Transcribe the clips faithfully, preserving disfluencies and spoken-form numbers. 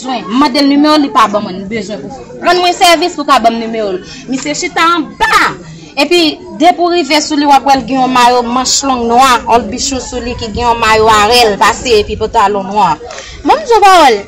Bezwen. M mande l nimewo, li pa ban mwen. M bezwen pou rann mwen sèvis pou ka ban m nimewo l. Misye chita anba. Epi, depi w rive sou li, w ap wè l gen yon mayo manch long nwa, yon bichon sou li ki gen yon mayo arèl pase epi pantalon nwa. Mwen, m di w pawòl.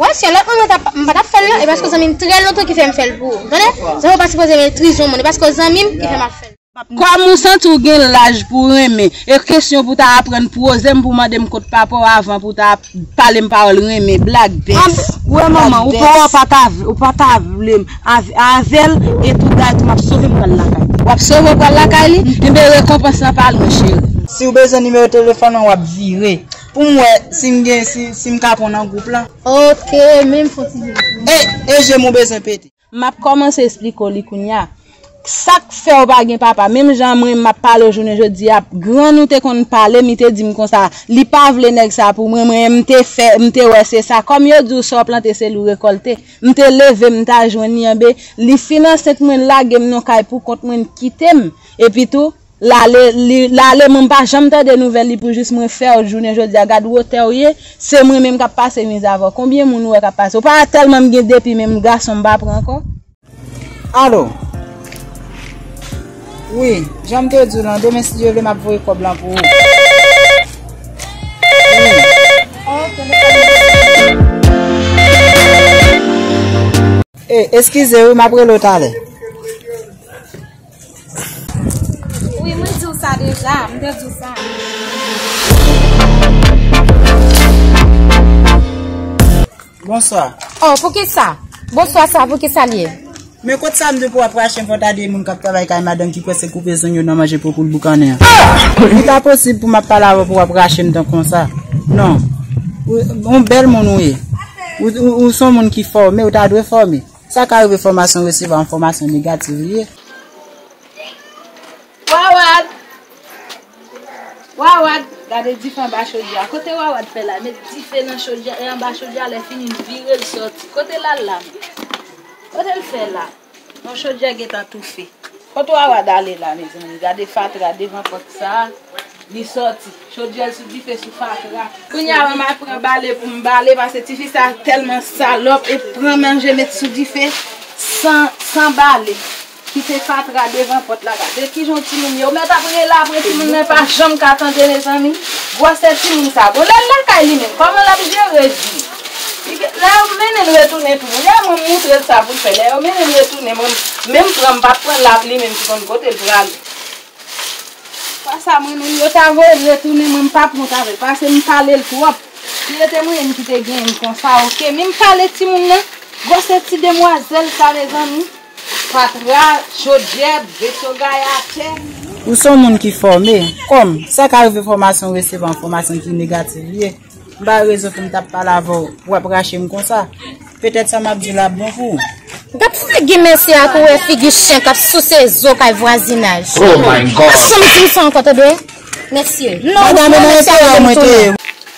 Wè, si yon lòt moun t ap, m pa t ap fè l non, e paske zanmi m trè lontan ki fè m fè l pou ou. Tande? Zanmi w pa sipoze metrize yon moun, e paske zanmi m ki fè m ap fè l. Kòm ou santi w gen laj pou w renmen, e kesyon pou w ta aprann poze m pou w mande m kot papa w avan pou w ta pale m pawòl renmen, blag bèf. Ou wè manman, ou pa, ou pa ta vle, ou pa ta vle m avè, avè l, e tout bagay tou m ap sove m pral lakay li. W ap sove w pral lakay li? Enben rekonpans lan pa lwen, cheri. Si w bezwen nimewo telefòn an, w ap vire. Pou m wè si m gen, si, si m ka pran w nan gwoup lan. Ok, men m fon ti vire. E, e je m ou bezwen pete. M ap kòmanse esplike w li kounya. Sa k fè w pa gen papa? Menm jan mwen, m ap pale w jounen jodi a, grann ou te konn pale m, li te di m konsa, li pa vle nèg sa pou mwen, mwen, m te fè, m te wè se sa. Kòm yo di w sa w plante, se li w rekòlte. M te leve, m ta jwenn li, enben, li fin ansent mwen, lage m nan kay pou kont mwen, kite m. Epi tou, l ale, li, l ale, mwen m pa janm tande nouvèl li pou jis mwen fè w jounen jodi a. Gad wotè w ye, se mwen menm k ap pase miz avè w. Konbyen moun ou wè k ap pase? Ou pa wè tèlman m gen depi menm gason m pa pran ankò? Alo? Wi, jan m te di w lan, demen si Dye vle m ap voye kòb lan pou ou. Wi. E, eskize wi, m ap rele w talè. Wi, mwen di w sa deja, m te di w sa. Bonswa. Oh, poukisa? Bonswa sa, poukisa l ye? Men kot sa m di pou w ap rache m, fò w ta de moun k ap travay kay madanm ki prèske koupe zong yo nan manje pou pou l boukannen an. Li ta posib pou m ap pale avè w pou w ap rache m tan konsa? Non. Ou, ou bèl moun ou ye. Ou, ou, ou se yon moun ki fòme, ou ta dwe fòme. Sa ka rive fòmasyon resevwa yon fòmasyon negatif li ye. Wawad! Wawad! Gade dife anba chodyè a. Kote Wawad fè la? Met dife nan chodyè, e anba chodyè a, lè fini l vire l sòti. Kote l al la menm? Kote l fè la? Non, chodyè gentan toufe. Kot Wawad ale la, mezanmi? Gade fatra devan pòt sa a. Li sòti. Chodyè l sou dife sou fatra. Kounye a, mwen al pran bale pou m bale, paske tifi sa tèlman salòp e pran manje met sou dife san, san bale. Kite fatra devan pòt la. Gade kijan timoun yo mèt ap rele apre timoun nan pa janm ka tande, mezanmi. Gwosè timoun sa. Bon, lè l lakay li menm, kòman l ap jere di? Lè yo mennen l retounen tou. Lè mwen moutre l sa pou l fè. Lè yo mennen l retounen, mwen menm pran m pa pran l la, li menm ki konn kote l prale. Fwa sa mwen menm yo ta voye l retounen, mwen m pa pran avè l, paske m pale l twòp. Li rete mwen menm ki te genyen m konsa, oke. Men m pale timoun nan, gwosè ti demwazèl sa, mezanmi. Fatra, chodyè, veso gaye atè. Ou se yon moun ki fòme. Kòm, sa ka rive fòmasyon w resevwa, yon fòmasyon ki negatif li ye. M pa gen rezon pou m t ap pale avè w, w ap rache m konsa. Petèt sa m ap di w la ap bon pou ou. Gad figi mesye a, kou wè figi chen k ap souse zo kay vwazinaj. Oh my God! Pa janm di m sa ankò, tande? Mesye, non, mesye a, mwen te ye.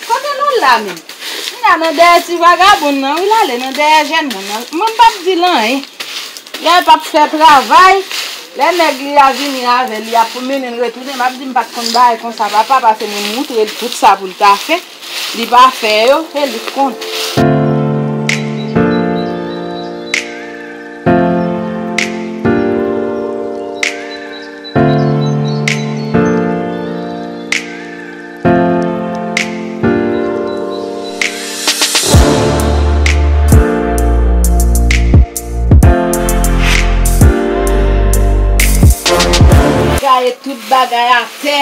Kote nou la menm? Vin la nan dèyè ti vagabon nan, wi, l ale nan dèyè jèn moun nan. Mwen m p ap di l anyen. Lè l p ap fè travay, lè nèg li a vini avè l, li ap mennen l retounen, m ap di m pa t konn bagay konsa, papa, pase mwen moutre l tout sa pou l ta fè. Li pa fè yo, e li k konn. Gaye tout bagay atè.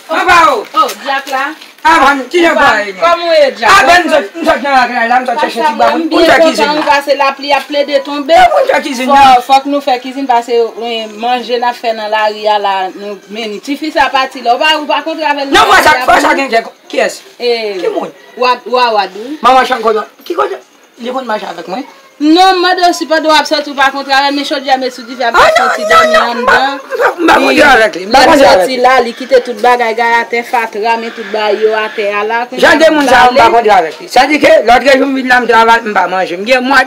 Papa o! Oh, dyak la. Avan, kijan w pa renmen? Kòman w ye, Jack? Avan, m sot, m sot nan lakay la, m sot chèche ti bwa pou m fè kizin. Pase lapli ap plede tonbe. Pou m fè kizin nan. Fòk nou fè kizin pase, eh, manje n ap fè nan lari a la, nou meni. Tifi sa pati la. Ou pa, ou pa kontre avè l nan lari a pou nou? Non, fwa sa, fwa sa gen kè. Kiyès? Ki moun? Wad, Wawad, wi. Manman Chan kote? Ki kote? Li konn mache avèk mwen? Non, m mande w si pandan w ap soti w pa kontre avè l, men chòdyè met sou dife ap fè ti dòmi anndan. M pa kontre avèk li, m pa kontre avèk li. L soti la, li kite tout bagay, gay atè, fatra, men tout bagay yo atè a la. Jan de moun sa yo, m pa kontre avèk li. Sa di ke lòt jou m vin la, m travay, m pa manje. M gen mwa.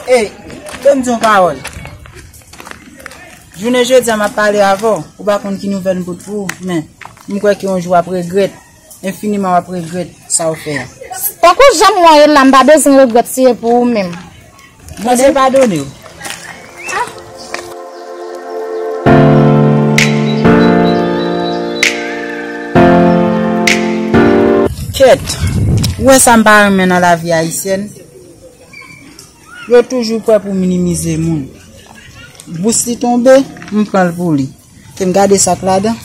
Ey, fè m di yon pawòl. Jounen jodi a, m ap pale avè w, ou pa konn ki nouvèl m pote pou ou, men m kwè ke yon jou w ap regrèt. Enfiniman w ap regrèt sa w fè a. Tankou jan m wè w ye la, m pa bezwen regrèt si e pou ou menm. Bondye padone w. Kèt, ou wè sa m pa renmen nan lavi ayisyèn? Yo toujou prè pou minimize moun. Bous li tonbe, m pran l pou li. Te m gade sa k ladan.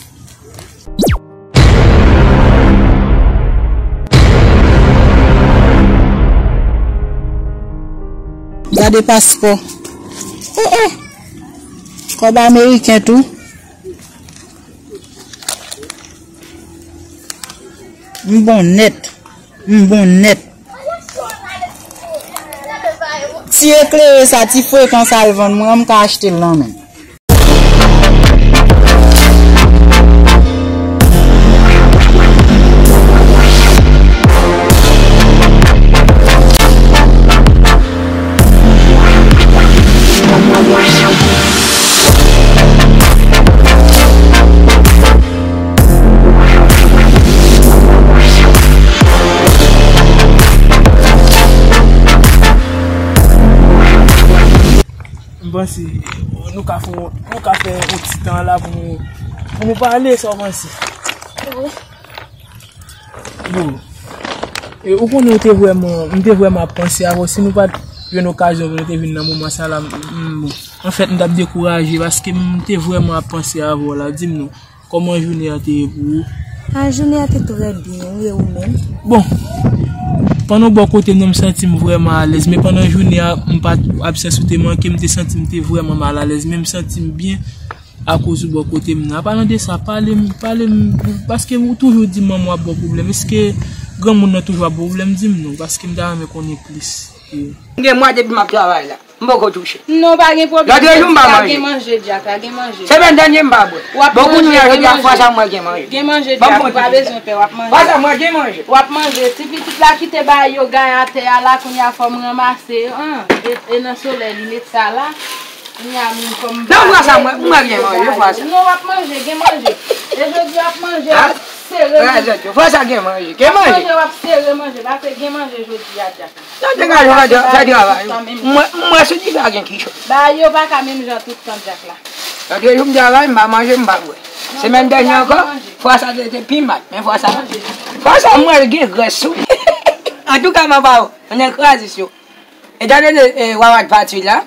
Gade paspò. Oh, oh. Kòb ameriken tou. M bon nèt. M bon nèt. Ti eklere sa, ti frekan sa l vann mwen, m ka achte l nan men l. M panse nou ka fè, nou ka fè yon ti tan la pou nou, pou nou pale, sa w panse? Wi. Bon. E, ou konnen ou te vrèman, m te vrèman ap panse avè w. Si nou pa t jwenn okazyon pou nou te vin nan moman sa la, m, m, bon. Anfèt, m t ap dekouraje paske m te vrèman ap panse avè w la. Di m non, kòman jounen an te ye pou ou? A, jounen an te trè byen, wi, e ou menm? Bon, pandan w bò kote m nan, m santi m vrèman alèz, men pandan jounen an, m pa t, absans ou te manke, m te santi m te vrèman malalèz, men m santi m byen. Akoz ou bò kote m nan. Apalan de sa, pale m, pale m, paske ou toujou di manman w ap ba w pwoblèm. Èske granmoun nan toujou ap ba w pwoblèm? Di m non, paske m ta renmen konnen plis. M gen mwa depi m ap travay la. M poko touche. Non, pa gen pwoblèm. Lòt jou m pa manje. Gen manje, Dyak la, gen manje. Semèn dènye m pa bwè. Bon, kounye a jodi a, fwa sa mwen gen manje. Gen manje, Dyak, ou pa bezwen pè, w ap manje. Fwa sa mwen gen manje. W ap manje. Ti pitit la kite bagay yo gaye atè a la, kounye a fò m ranmase yo, an. E, e nan solèy li met sa la. Kounye a, moun kòm... Non, fwa sa, mwen, mwen gen manje, fwa sa. Non, w ap manje, gen manje. E jodi w ap manje, w ap sere manje. Fwa sa gen manje, gen manje. W ap manje, w ap sere manje, paske gen manje jodi a, Dyak. Non, degaje, fè travay. Mwen, mwen, sou dife a gen kichòy. Bagay yo pa ka menm jan tout tan, Dyak la. Lòt jou m travay, m pa manje, m pa bwè. Semèn dènye ankò, fwa sa te, te pi mal, men fwa sa, fwa sa, mwen gen grès sou li. Antouka, manman w, on est kraze sou. Etan done, e, Wawa t pati la,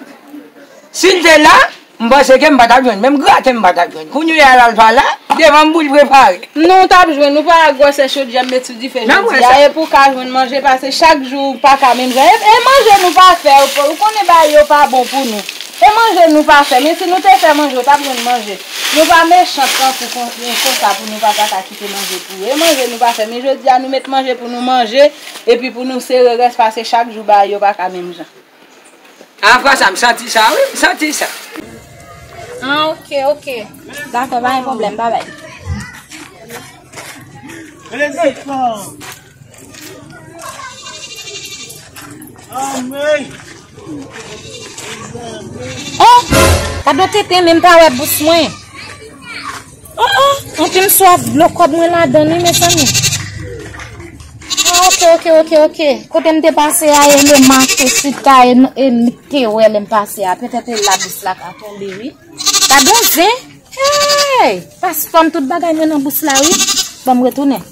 si l te la, m panse ke m pa t ap jwenn, menm graten m pa t ap jwenn. Kounye a la, l pa la, devan m pou l prepare. Non, w t ap jwenn, ou pa wè gwosè chodyè m met sou dife jodi a, e pou w ka jwenn manje, paske chak jou pa ka menm jan. E, e manje nou pa fè, ou, ou konnen bagay yo pa bon pou nou. E manje nou pa fè, men si nou te fè manje, w t ap jwenn manje. Nou pa mechan tankou kon, konsa pou nou pa ta ka kite manje pou ou. E manje nou pa fè, men jodi a nou met manje pou nou manje. Epi pou nou sere rès pase chak jou bagay yo pa ka menm jan. A, fwa sa, m santi sa, wi, m santi sa. Ah, ok, ok. Dakò, pa gen pwoblèm, babay. Oh, gad yon tenten, men m pa wè bous mwen. Oh, oh, anpil m swa dlo kòb mwen ladan li, mezanmi. Ah, ok, ok, ok, ok. Kote m te pase a, e le mato sita, e, e li te wè lè m pase a. Petèt e la bous la ka tonbe, wi. Gad yon zen. Hey! Paspò m, tout bagay mwen nan bous la, wi. Ban m retounen.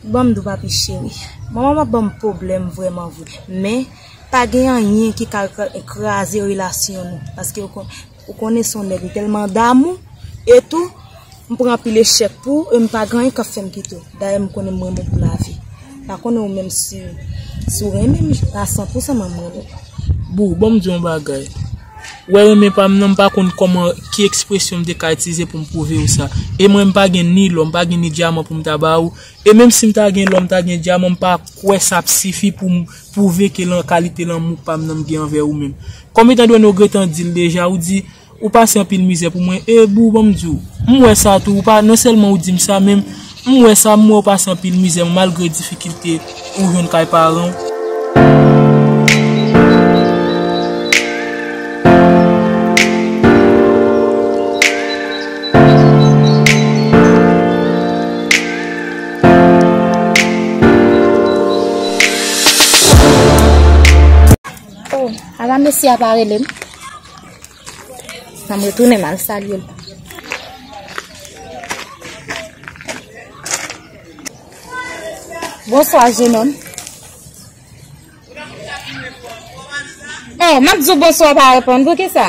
Ban m di w, papi cheri. Manman m ap ban m pwoblèm vrèman vre. Men, pa gen anyen ki ka kra-, kraze relasyon nou. Paske ou kon-, ou konnen se yon nèg, li tèlman damou. E tou, M pran anpil echèk pou ou, e m pa gen anyen k ap fè m kite w. Dayè, m konnen m renmen w pou lavi. M pa konnen ou menm si, si w renmen m a san pousan, men m renmen w. Boo, ban m di w yon bagay. Ou wè renmen pa m nan, m pa konn kòman, ki ekspresyon m te ka itilize pou m pwouve w sa. E mwen, m pa gen ni lò, m pa gen ni dyaman pou m ta ba ou. E menm si m ta gen lò, m ta gen dyaman, m pa kwè sa ap sifi pou m pwouve ke lan-, kalite lanmou pa m nan m gen anvè ou menm. Kòm etan done w gentan di l deja, ou di, ou pase anpil mizè pou mwen, e Boo, ban m di w, m wè sa tou, ou pa, non sèlman ou di m sa, men m wè sa, m wè ou pase anpil mizè, malgre difikilte ou jwenn kay paran w. Oh, ala mesye a pa rele m. An m retounen m al salye l. Bonswa, jenòm. Oh, m ap di w bonswa, w pa reponn. Poukisa?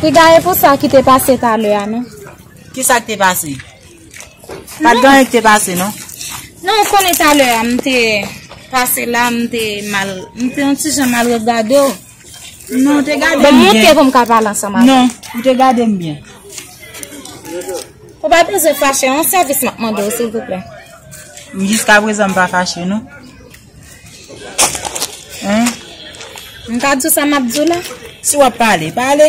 Piga e pou sa ki te pase talè a, non? Kisa k te pase? Pa t gen anyen ki te pase, non? Non, ou konnen talè a, m te pase la, m te mal, m te yon ti jan mal regade w. Non, ou te gade m byen. Bon, monte pou m ka pale ansanm avè w. Non, ou te gade m byen. Ou pa bezwen fache, yon sèvis m ap mande w, silvouplè. Jiskaprezan, m pa fache, non. Hein? M ka di w sa m ap di w la? Si w ap pale, pale.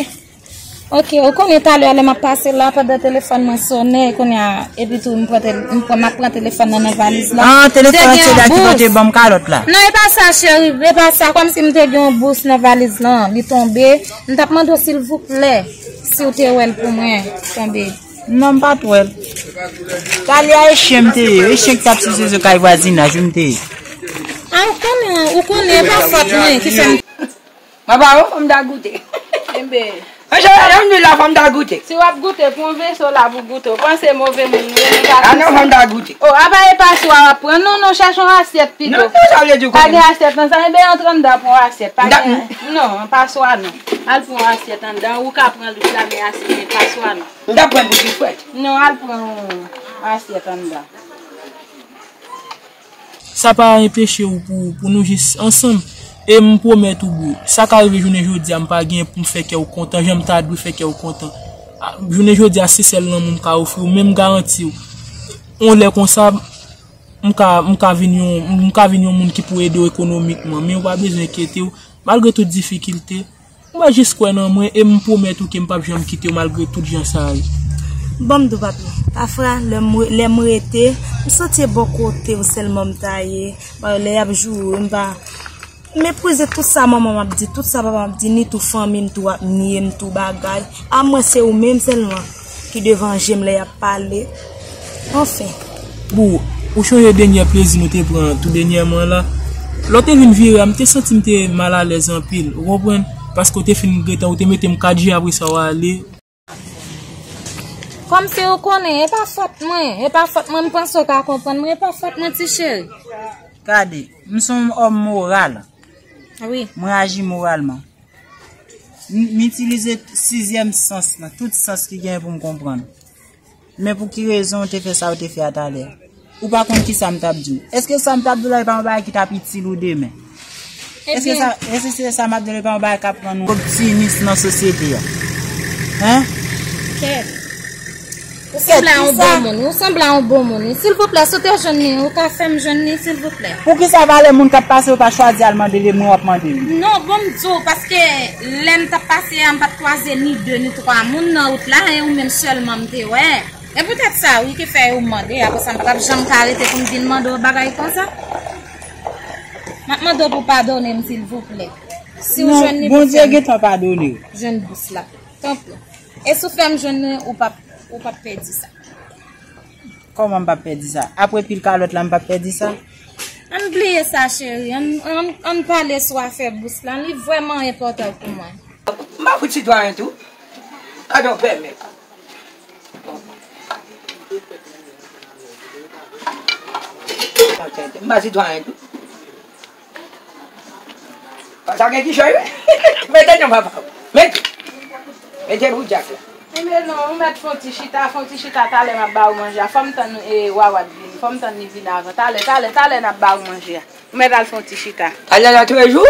Ok, ou konnen talè a lè m ap pase la, pandan telefòn mwen sonnen, kounye a, epi tou m pran tel-, m pran, m ap pran telefòn nan nan valiz la. Ah, telefòn an se la ki pote ban m kalòt la. Non, e pa sa, cheri, e pa sa, kòmsi m te gen yon bous nan valiz lan, li tonbe. M t ap mande w silvouplè, si w te wè l pou mwen, tonbe. Non, m pa t wè l. Talè a e chen m te ye, e chen k t ap sise zo kay vwazinaj wi m te ye. Ah, ou konnen, ou konnen, e pa fòt mwen ki fè m Mwen pa wè w, fò m ta goute. Enben. Mwen jere yon lwil la, fò m ta goute. Si w ap goute, pran yon veso la pou goute. Ou panse move moun nou ye, nou pa konsa. A non, fò m ta goute. Oh, apa e paswa w ap pran? Non, non, chache yon asyèt pito. Non, non, sa vle di w konnen. Pa gen asyèt nan sa, enben antre anndan pran yon asyèt. Pa gen, non, paswa non. Al pran yon asyèt anndan, ou ka pran lwil la, men asyèt, men paswa non. M ta pran pou ti frèt. Non, al pran yon asyèt anndan. Sa pa enpeche ou pou, pou nou jis ansanm. E m pwomèt ou, Boo, sa ka rive jounen jodi a, m pa gen pou m fè kè w kontan, jan m ta dwe fè kè w kontan. A, jounen jodi a, se sèl lanmou m ka ofri w, men m garanti w, yon lè konsa, m ka, m ka vin yon, m ka vin yon moun ki pou ede w ekonomikman, men ou pa bezwen enkyete w, malgre tout difikilte, ou mèt jis kwè nan mwen e m pwomèt ou ke m p ap janm kite w malgre tout jan sa a ye. Ban m di w, papi, pafwa, lè m re-, lè m rete, m santi e bò kote w sèlman m ta ye. Lè y ap joure, m pa, m meprize tout sa manman m ap di, tout sa papa m ap di, ni tou fanmi m tou ap nye m, tou bagay. A mwen, se ou menm sèlman ki devan je m lè y ap pale. Anfen. Boo, ou chonje dènyè plezi nou te pran tou dènyèman la? Lè w te vin vire a, m te santi m te malalèz anpil, ou konprann? Paske w te fin gentan, ou te mete m kat je, apre sa w ale. Kòmsi ou konnen, e pa fòt mwen, e pa fòt mwen, m panse w ka konprann mwen, e pa fòt mwen, ti cheri. Gade, m se yon òm moral. Wi. Mwen aji moralman. M, m itilize sizyèm sans lan, tout sans ki genyen pou m konprann. Men pou ki rezon w te fè sa w te fè a talè a? Ou pa konn kisa m t ap di w. Èske sa m t ap di w la, e pa yon bagay ki t ap itil ou demen? Èske sa, èske se sa m ap di w la, e pa yon bagay k ap rann ou optimis nan sosyete a? Hein? Kèt. Ou sanble a yon bon moun, ou sanble a yon bon moun wi. Silvouplè, si w te jwenn li, ou ka fè m jwenn li, silvouplè. Poukisa valè moun k ap pase yo pa chwazi al mande li, mwen w ap mande li? Non, bon m di w, paske lè m t ap pase a, m pa t kwaze ni de ni twa moun nan wout la, e ou menm sèlman m te wè. E poutèt sa wi ki fè yo mande, apre sa m pa t ap janm ka rete pou m vin mande w bagay konsa. M ap mande w pou w padone m, silvouplè. Si w jwenn li, Bondye gentan padone w. Jwenn bous la. Tanpri. E si w fè m jwenn li, ou p ap, ou p ap pèdi sa. Kòman m p ap pèdi sa? Apre pil kalòt la, m p ap pèdi sa? Ann bliye sa, cheri. Ann, ann, ann pale sou afè bous la. Li vrèman enpòtan pou mwen. M pa fout sitwayen tou. Gade yon pèmèt. M pa sitwayen tou. Sa gen kichòy, wi. Mete non, papa. Mete. Mete pou Dyak la. Enben non, ou mèt fè yon ti chita, fè yon ti chita, talè m ap ba ou manje a. Fò m tann, e, Wawa vini, fò m tann li vini avan. Talè, talè, talè n ap ba ou manje a. Ou mèt al fè yon ti chita. Talè la toulejou?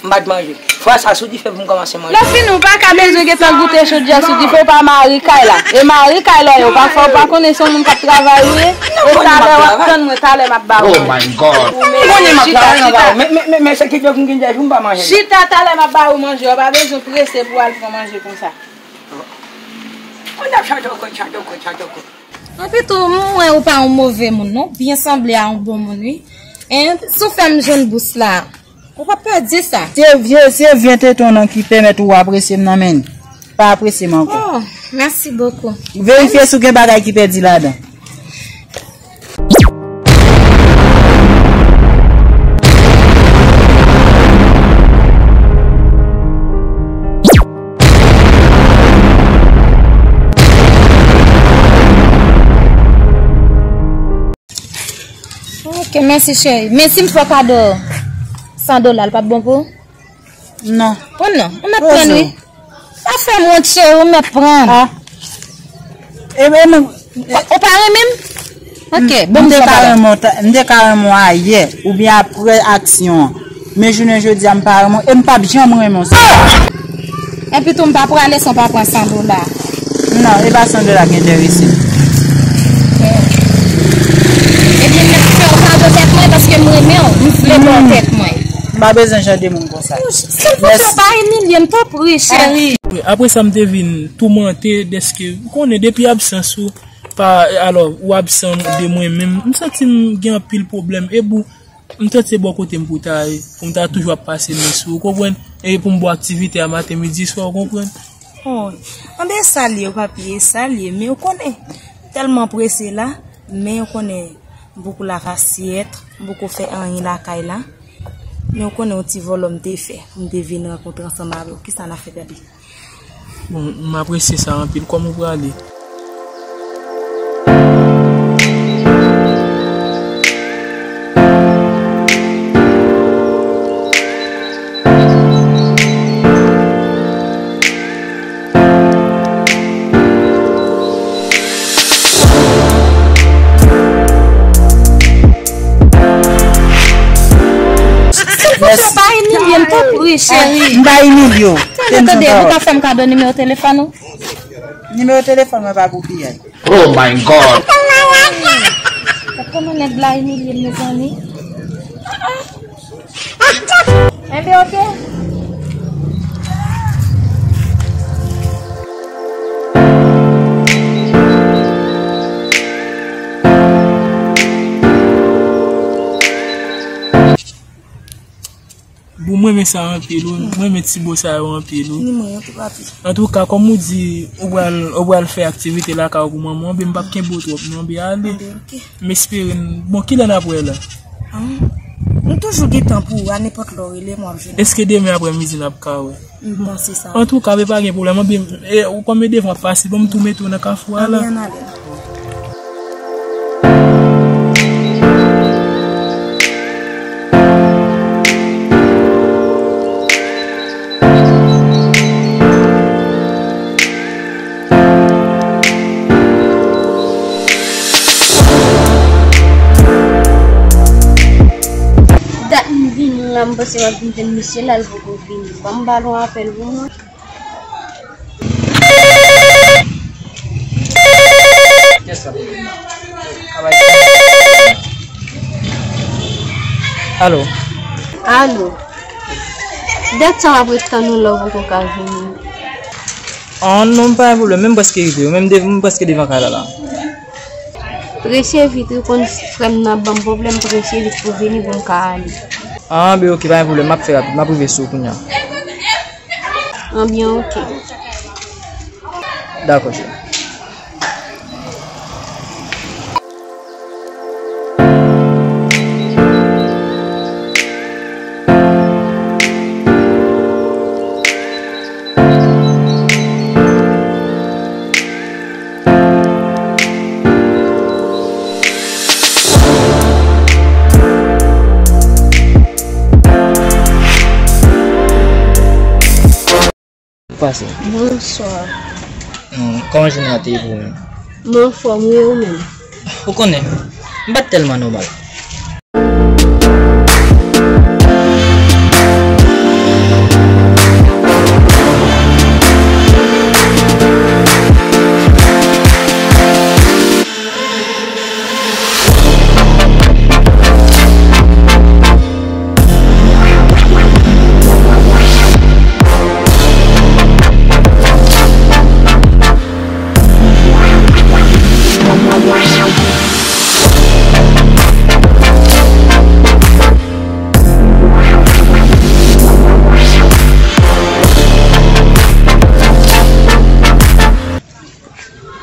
M pa t manje. Fwa sa sou dife pou m kòmanse manje. Lè fini, ou pa ka bezwen gentan goute chodyè sou dife, ou pa mari kay la. E mari kay la, ou pa fè, ou pa konnen se yon moun k ap travay ou ye. E talè w ap tann mwen, talè m ap ba ou manje. Oh my God. Ou mèt chita, chita. Men, men, men, men se ki fè pou m gen dèyè jou m pa manje. Chita, talè m ap ba ou manje. Ou pa bezwen prese pou w al pran manje konsa. Anpito, mwen wè ou pa yon move moun, non. Byen sanble a yon bon moun, wi. En, si w fè m jwenn bous la, ou p ap pèdi sa. Se vye, se vye teton nan ki pèmèt ou apresye m nan, men pa apresye m ankò. Oh, merci beaucoup. Verifye si w gen bagay ki pèdi ladan. Ok, mèsi cheri. Men si m fè w kado san dola, l p ap bon pou ou? Non. Pran non. Ou mèt pran, wi. Pa fè m wont, cheri, ou mèt pran. Ah. E, e, non. Ou, ou pa renmen m? Ok, bon, m te ka renmen w ta-, m te ka renmen w ayè, oubyen aprè aksyon an. Men jounen jodi a, m pa renmen w, e m p ap janm renmen w. Epi tou, m pa prale san w pa pran san dola. Non, e pa san dola ki enterese m. Ok. Ebyen, m ap fè w kado tèt mwen paske m renmen w. M vle ba w tèt mwen. M pa bezwen jan de moun konsa. Silvouplè, pa imilye m, tanpri, cheri. Apre sa, m te vin toumante dèske, ou konnen, depi absans ou, pa, alò, ou absan de mwen menm, m santi m gen anpil pwoblèm. E pou, m tande se bò kote m pou ta ye, pou m ta toujou ap pase men sou ou, konprann? E pou m ba w aktivite a maten, midi, swa, ou konprann? Oh, anben sa l ye, papi, e sa l ye, men ou konnen, tèlman prese la, men ou konnen, m poko lave asyèt, m poko fè anyen lakay la, men ou konnen yon ti vòlò m te fè, pou m te vin rankontre ansanm avè w, kisa n ap fè, papi? Bon, m apresye sa anpil. Kòman w prale? Silvouplè, pa imilye m, tanpri, cheri. M pa imilye w. Tande, tande, ou ka fè m kado nimewo telefòn ou? Nimewo telefòn mwen pa pou piyay. Oh my God! Gad kòman nèg la imilye m, mezanmi. Enben, ok. Bon, mwen renmen sa anpil, wi. Mwen renmen ti mo sa yo anpil, wi. Ni mwen tou, papi. Antouka, kòm ou di, ou pral, ou pral fè aktivite lakay ou pou manman w, ben m p ap kenbe w twòp, non, ben ale. Anben, ok. M espere n, bon, kilè n ap wè la? Ah, m toujou gen tan pou ou, a nenpòt lè w rele m, w ap jwenn mwen. Èske demen aprè midi n ap ka wè? M panse sa. Antouka, ben pa gen pwoblèm, anben, e, ou kòm e devan ap pase, bon, m tou mete w nan kafou a la. Anben, ann ale. Dat m vini la, m panse m ap vin jwenn misye la, l poko vini. Ban m ba l yon apèl pou mwen. Alo. Alo. Dat sa m ap ret tann ou la, ou poko ka vini. Ah non, pa gen pwoblèm, men m prèske rive, menm de, m prèske devan kay la la. Preche vit, ou konn frè m nan ap ban m pwoblèm, preche vit pou vini pou m ka ale. Ah, ben ok, pa gen pwoblèm, m ap fè rapid, m ap rive sou ou kounya. Anbyen, ok. Dakò, cheri. Pase. Bonswa. Hmm, kòman jounen an te ye pou ou menm? Mwen anfòm, wi, ou menm? Ou konnen, m pa t tèlman nòmal.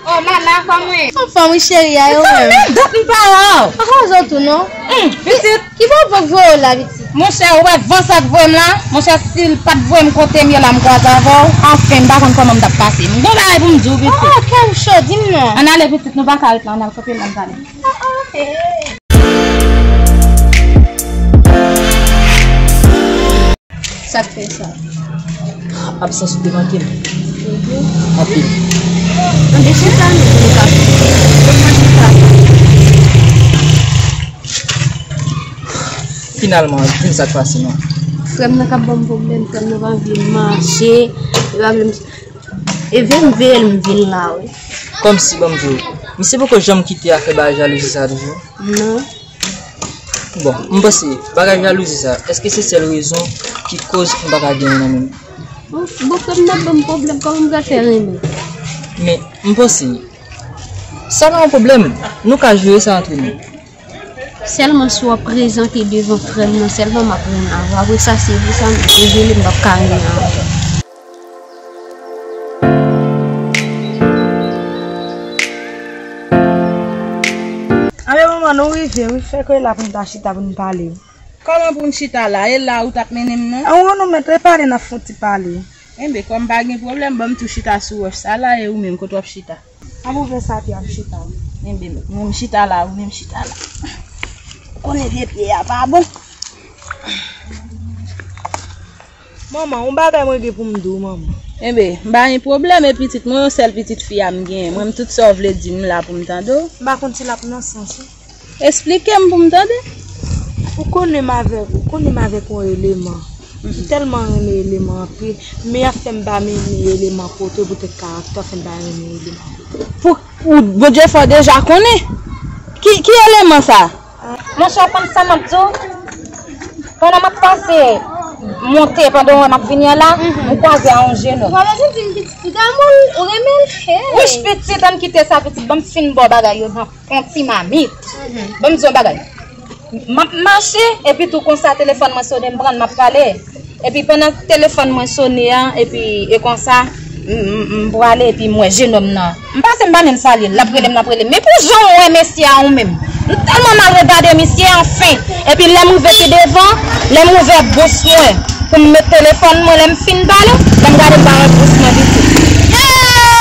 Oh, Mama, kòman w ye? Anfòm, wi, cheri, a yo menm. Sa fè dat m pa wè w. Mwen pa wè w tou, non. Hum, pitit. Ki bò van k voye w la, pitit? Monchè, ou wè van sa k voye m la? Monchè, si l pa t voye m kote m ye la, m kwaze avè w. Anfen, m pa konn kòman m t ap pase. M gon bagay pou m di w, pitit. Oh, oh, kè w cho, di m non. Ann ale, pitit, nou pa ka ret la, ann al kanpe la, ann ale. Ah, ah, ok. Sa k fè sa? Absans ou te manke m. Mhm. Anpil. Ann chita, nou, pou nou ka. Finalman, di m sa k pase non. Frè m nan k ap ban m pwoblèm, frè m nan pa vle mache, li pa vle m, e vle m veye l, m vin la, wi. Kòmsi, ban m di w, misye poko janm kite afè bagay jalouzi sa toujou? Non. Bon, m panse, bagay jalouzi sa, èske se sèl rezon ki koz m pa ka gen yon nan menm? Bon, bon, frè m nan ban m pwoblèm, kòman m pral fè renmen? Men, m panse, sa pa yon pwoblèm, nou ka jere sa antre nou. Sèlman si w ap prezante devan frè m nan, sèlman m ap renmen avè w. Apre sa, se pou sa, m dezole, m p ap ka renmen avè w. Anben manman, nou rive wi, fèk w la pou n ta chita pou n pale wi. Kòman pou n chita la? E la ou t ap mennen m nan? An wi, nou mèt repare, n ap fè yon ti pale. Enben, kòm pa gen pwoblèm, ban m tou chita sou wòch sa la, e ou menm, kote w ap chita? An ouvè sa pye a m chita wi. Enben, mwen m chita la, ou menm chita la. Ou konnen vye pye a pa bon. Manman, yon bagay mwen gen pou m di w, manman. Enben, m pa gen pwoblèm, e pitit mwen, yon sèl pitit fi a m genyen. Mwen, m tout sa w vle di m la pou m tande w. M pa konn si l ap nan sans ou. Esplike m pou m tande. Ou konnen m avèk, ou konnen m avèk yon eleman. M tèlman renmen eleman anpil, men y ap fè m pa renmen eleman kote poutèt karaktè w fè m pa renmen eleman kote. Pou, pou Bondye fè w deja konnen. Ki, ki eleman sa? Monchè, w konn sa m ap di w? Pandan m ap pase monte, pandan w wè m ap vini an la, m kwaze a yon jenòm. Ou pa bezwen di m pitit, ou damou l, ou renmen l. Hey! Wouch, pitit, ann kite sa, pitit, ban m fin ba w bagay yo nan yon ti mamit. Ban m di w yon bagay. M ap mache, epi tou konsa, telefòn mwen sonnen, m pran l, m ap pale. Epi pandan telefòn mwen sonnen an, epi e konsa, m, m, m prale, epi m wè jenòm nan. M pase, m pa menm salye l, l ap rele m, l ap rele m. Men pou jan w wè mesye a ou menm. M tèlman mal regade misye, anfen. Epi lè m rive pi devan, lè m ouvè bous mwen pou m met telefòn mwen, lè m fin pale, lè m gade m pa wè bous mwen pitit.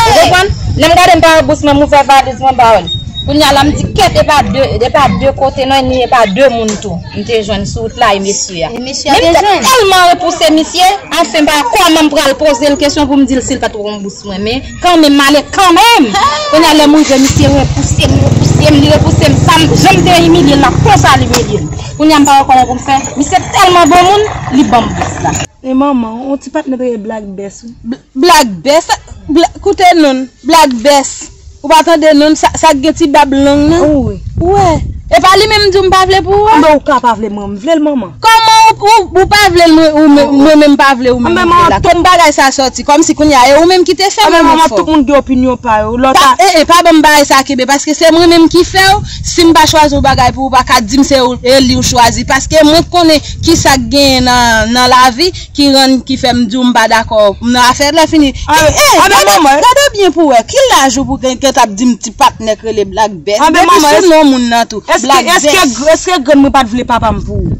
Ou konprann? Lè m gade m pa wè bous mwen, m ouvè valiz mwen, m pa wè l. Kounye a la, m di, kèt, e pa de, e pa de kote non, ni e pa de moun tou m te jwenn sou wout la, e mesye a. E mesye a te jwenn. Men m te tèlman repouse misye, anfen, m pa wè kòman m pral poze l kesyon pou m di l si l pa t wè yon bous mwen, men kanmenm, m ale kanmenm. Kounye a, lè m rive, misye repouse m, repouse m, li repouse m, sa m, jan m te imilye l la, konsa li imilye m. Kounye a, m pa wè kòman pou m fè. Misye tèlman bon moun, li ban m bous la. E manman, yon ti patnè te rele Black Best wi. Bl-, Black Best? Bla-, koute non l, Black Best. Ou pa tande non l, sa, sa k gen ti bab long nan? Wi. Ou wè? E pa li menm m di w m pa vle pou ou a? Anben ou ka pa vle mwen, m vle l manman. Kòman ou, ou, ou pa vle l mwen, ou menm, mwen menm m pa vle ou menm ou vle l la? Tout bagay sa sòti, kòmsi kounye a, e ou menm ki te fè m. Anben manman, tout moun gen opinyon pa yo. Lòt a, e, e, pa ban m bagay sa kenbe, paske se mwen menm ki fè w. Si m pa chwazi yon bagay pou ou, ou pa ka di m se ou, e li ou chwazi, paske mwen konnen kisa k genyen nan, nan lavi ki rann, ki fè m di w m pa dakò nan afè lè fini. Anben manman, gade byen pou wè, ki laj ou pou gen, gen t ap di m ti patnè k rele Black Best? Depi sou non moun nan tou, Black Best. Èske grann mwen pa t vle papa m pou ou?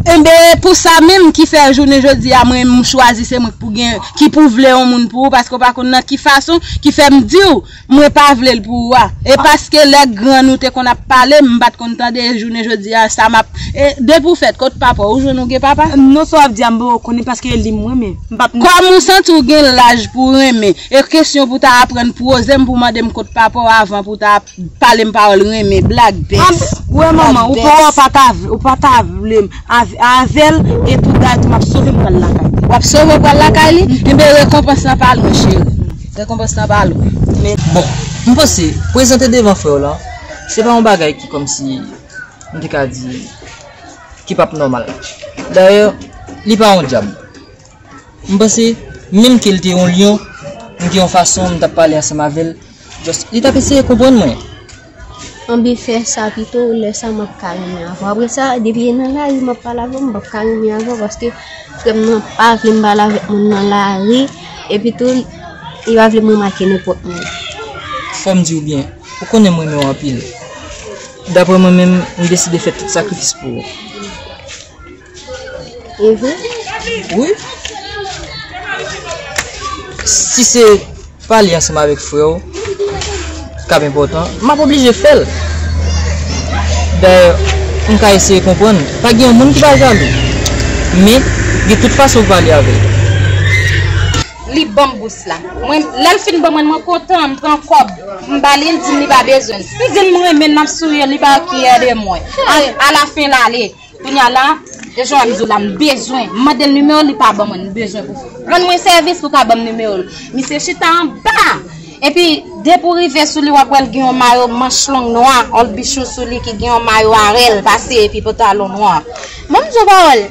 Enben, pou sa menm ki fè jounen jodi a, mwen, m chwazi se mwen k pou gen, ki pou vle yon moun pou ou, paske w pa konn nan ki fason, ki fè m di w, mwen pa vle l pou ou a. E paske lè grann ou te konn ap pale, m pa t konn tande, e jounen jodi a, sa m ap, e depi w fèt, kot papa w, ou jwenn ou gen papa? Non, sa w ap di a, m poko konnen, paske e li m renmen. M p ap Kòm ou santi w gen laj pou renmen, e kesyon pou ta aprann poze m, pou mande m kot papa w avan pou ta pale m pawòl renmen, blag, bèf. Wè manman, ou pa, w pa ta vle, ou pa ta vle m avè, avè l, e tout bagay tou, m ap sove m pral lakay li. W ap sove w pral lakay li? Enben, rekonpans lan pa lwen, cheri. Rekonpans lan pa lwen. Bon, m panse, prezante devan frè w lan, se pa yon bagay ki kòmsi, m te ka di, ki p ap nòmal. Dayè, li pa yon dyab. M panse, menm ke l te yon lyon, m gen yon fason m t ap pale ansanm avè l, just, li t ap eseye konprann mwen. Anben fè sa pito, lè sa m ap ka renmen avè w. Apre sa, depi e nan lari m ap pale avè w, m p ap ka renmen avè w, paske frè m nan pa vle m pale avèk moun nan lari, epi tou, li pa vle m remake nenpòt moun. Fò m di w byen, ou konnen m renmen w anpil. Daprè mwen menm, m deside fè tout sakrifis pou ou. E vre? Wi. Si se pale ansanm avèk frè w k ap enpòtan, m ap oblije fè l. Dayè, m ka eseye konprann. Pa gen yon moun ki pa jalou. Men, gen tout fason w pale avè l. Li ban m bous la. Mwen, lè l fin ban mwen, mwen kontan, m pran kòb. M ba li, l di m li pa bezwen l. M di l m renmen l, m ap souri, li pa kyè de mwen. A, alafen l ale. Kounye a la, e jan m di w la, m bezwen. M mande l nimewo l, li pa ban mwen, m bezwen pou rann mwen sèvis pou ka ban m nimewo l. Misye chita anba. Epi, depi w rive sou li, w ap wè l gen yon mayo manch long nwa, yon bichou sou li ki gen yon mayo arèl pase epi pantalon nwa. Ban m di w pawòl.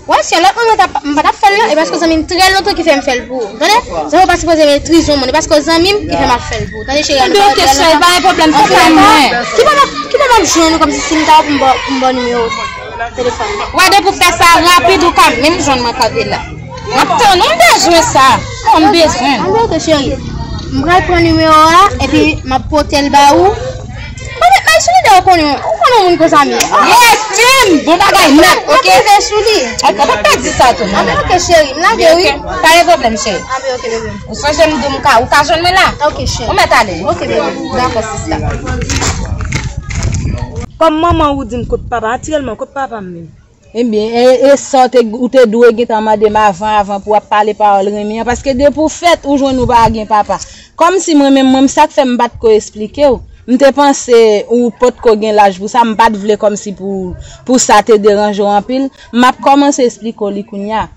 Wè, si yon lòt moun mwen t ap, m pa t ap fè l non, e paske zanmi m trè lontan ki fè m fè l pou ou. Tande? Zanmi w pa sipoze metrize yon moun, e paske w zanmi m ki fè m ap fè l pou ou. Tande, cheri, ann fè yon lòt lè lontan. Ebyen, ok, cheri, pa gen pwoblèm, se frè mwen. Ki bò m ap, ki bò m ap jwenn ou kòmsi si m ta wè pou m ba w, pou m ba w nimewo telefòn mwen? Wè, depi w fè sa rapid, ou ka menm jwenn mwen kanpe la. M ap tann ou, m bezwen sa. Oh, m bezwen. Ann, ok, cheri. M pral pran nimewo a, epi m ap pote l ba ou. Mwen met may sou li, ou konnen, ou konnen yon moun konsa m ye. Yes, Tim! Bon bagay nèt, ok? M ap rive sou li. Ok, pa pèdi sa tou, non. Anben, ok, cheri, m lage, wi. Ok, pa gen pwoblèm, cheri. Anben, ok, bebe. Ou sonje m di w m ka, ou ka jwenn mwen la? Ok, cheri. Ou mèt ale. Ok, bebe. Dakò, sista. Kòm manman ou di m kot papa, natirèlman, kot papa m menm? Ebyen, e, e sa w te, ou te dwe gentan mande m avan, avan pou w ap pale pawòl renmen an, paske depi w fèt, ou jwenn ou pa gen papa. Kòmsi mwen menm, mwen, sa k fè m pa t ko esplike w. M te panse ou potko gen laj pou sa, m pa t vle kòmsi pou, pou sa te deranje w anpil. M ap kòmanse esplike w li kounye a.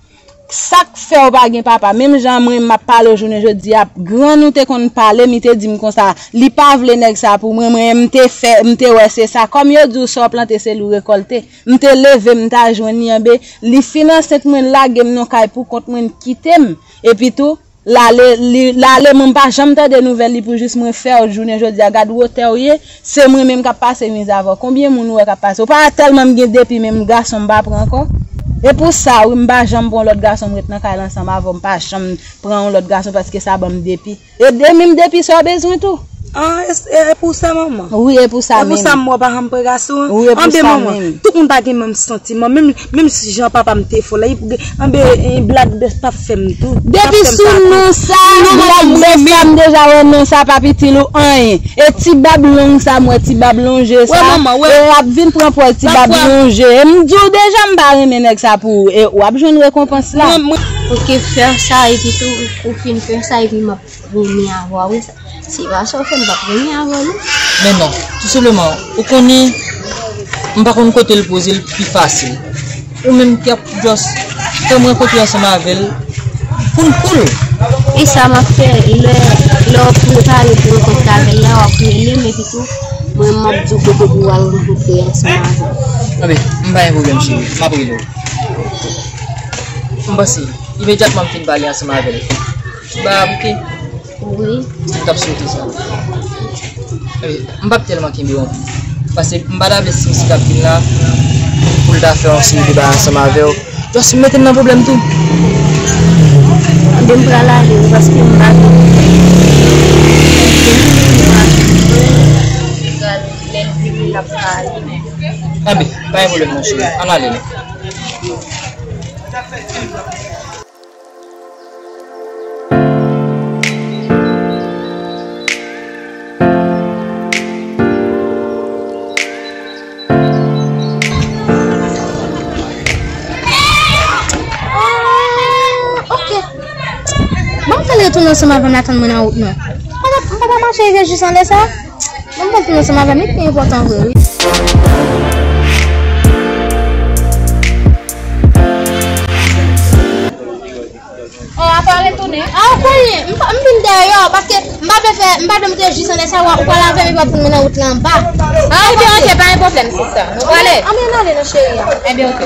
Sa k fè w pa gen papa? Menm jan mwen, m ap pale w jounen jodi a, grann ou te konn pale m, li te di m konsa, li pa vle nèg sa pou mwen, mwen, m te fè, m te wè se sa. Kòm yo di w sa w plante, se li w rekòlte. M te leve, m ta jwenn li, anben, li fin ansent mwen, lage m nan kay pou kont mwen, kite m. Epi tou, l ale, li, l ale, mwen m pa janm tande nouvèl li pou jis mwen fè w jounen jodi a. Gad wotè w ye, se mwen menm k ap pase miz avè w. Konbyen moun ou wè k ap pase? Ou pa wè tèlman m gen depi, menm gason m pa pran ankò. E pou sa, wi, m pa janm pran lòt gason, m ret nan kay la ansanm avè w, m pa janm pran yon lòt gason paske sa ban m depi. E de menm depi sa w bezwen tou. Ah, e, e, e pou sa, manman? Wi, e pou sa menm. E pou sa, m wè pa janm pran gason an? Wi, e pou sa menm. Anben, manman, tout moun pa gen menm santiman. Menm, menm si jan papa m te fò la, anben, e, blag bèf p ap fè m tou. Depi sou non sa, blag bèf sa, m deja wè non sa p ap itil ou anyen. E ti bab long sa, m wè ti bab lonje sa. E ap vin pran pòz ti bab lonje. E m di w deja, m pa renmen nèg sa pou ou. E w ap jwenn rekonpans la. Ok, fè sa, epi tou, ou fin fè sa, epi m ap renmen avè w, wi. Se pa sa w fè m p ap renmen avè w, non. Men non, tou senpleman, ou konnen, m pa konn kote l poze l pi fasil. Ou menm k ap just fè m rankontre ansanm avè l pou n cool. E sa m ap fè, lè, lè w prepare pou rankontre avè l la, w ap rele m, epi tou, mwen, m ap di w kote pou w al rankontre ansanm avè l. Anben, m pa gen pwoblèm, cheri, m ap rele w. M panse, imedyatman m fin pale ansanm avè l, tout bagay ap ok. Wi. M t ap swete sa. Anben, m p ap tèlman kenbe w anpil. Paske m pa ta vle si misye t ap vin la, pou l ta fè yon seri de bagay ansanm avè w. Just mete m nan pwoblèm tou. Anben, m pral ale, wi, paske m pa gen. Lè l vini, l ap pale. Anben, pa gen pwoblèm, monchè. Ann ale, non. Tounen ansanm avè m la, tann mwen nan wout non. M pa, m pa ka mache rive jis anlè sa. Mwen pa tounen ansanm avè m, li pi enpòtan vre wi. Oh, apa retounen? Ah, ou konnen, m pa, m vin dèyè, paske m pa vle fè, m pa vle monte jis anlè sa, ou pral avè m, epi w ap tounen nan wout la anba. Ah, ebyen, ok, pa gen pwoblèm, sista. Nou prale. Anben, ann ale non, cheri a. Ebyen, ok.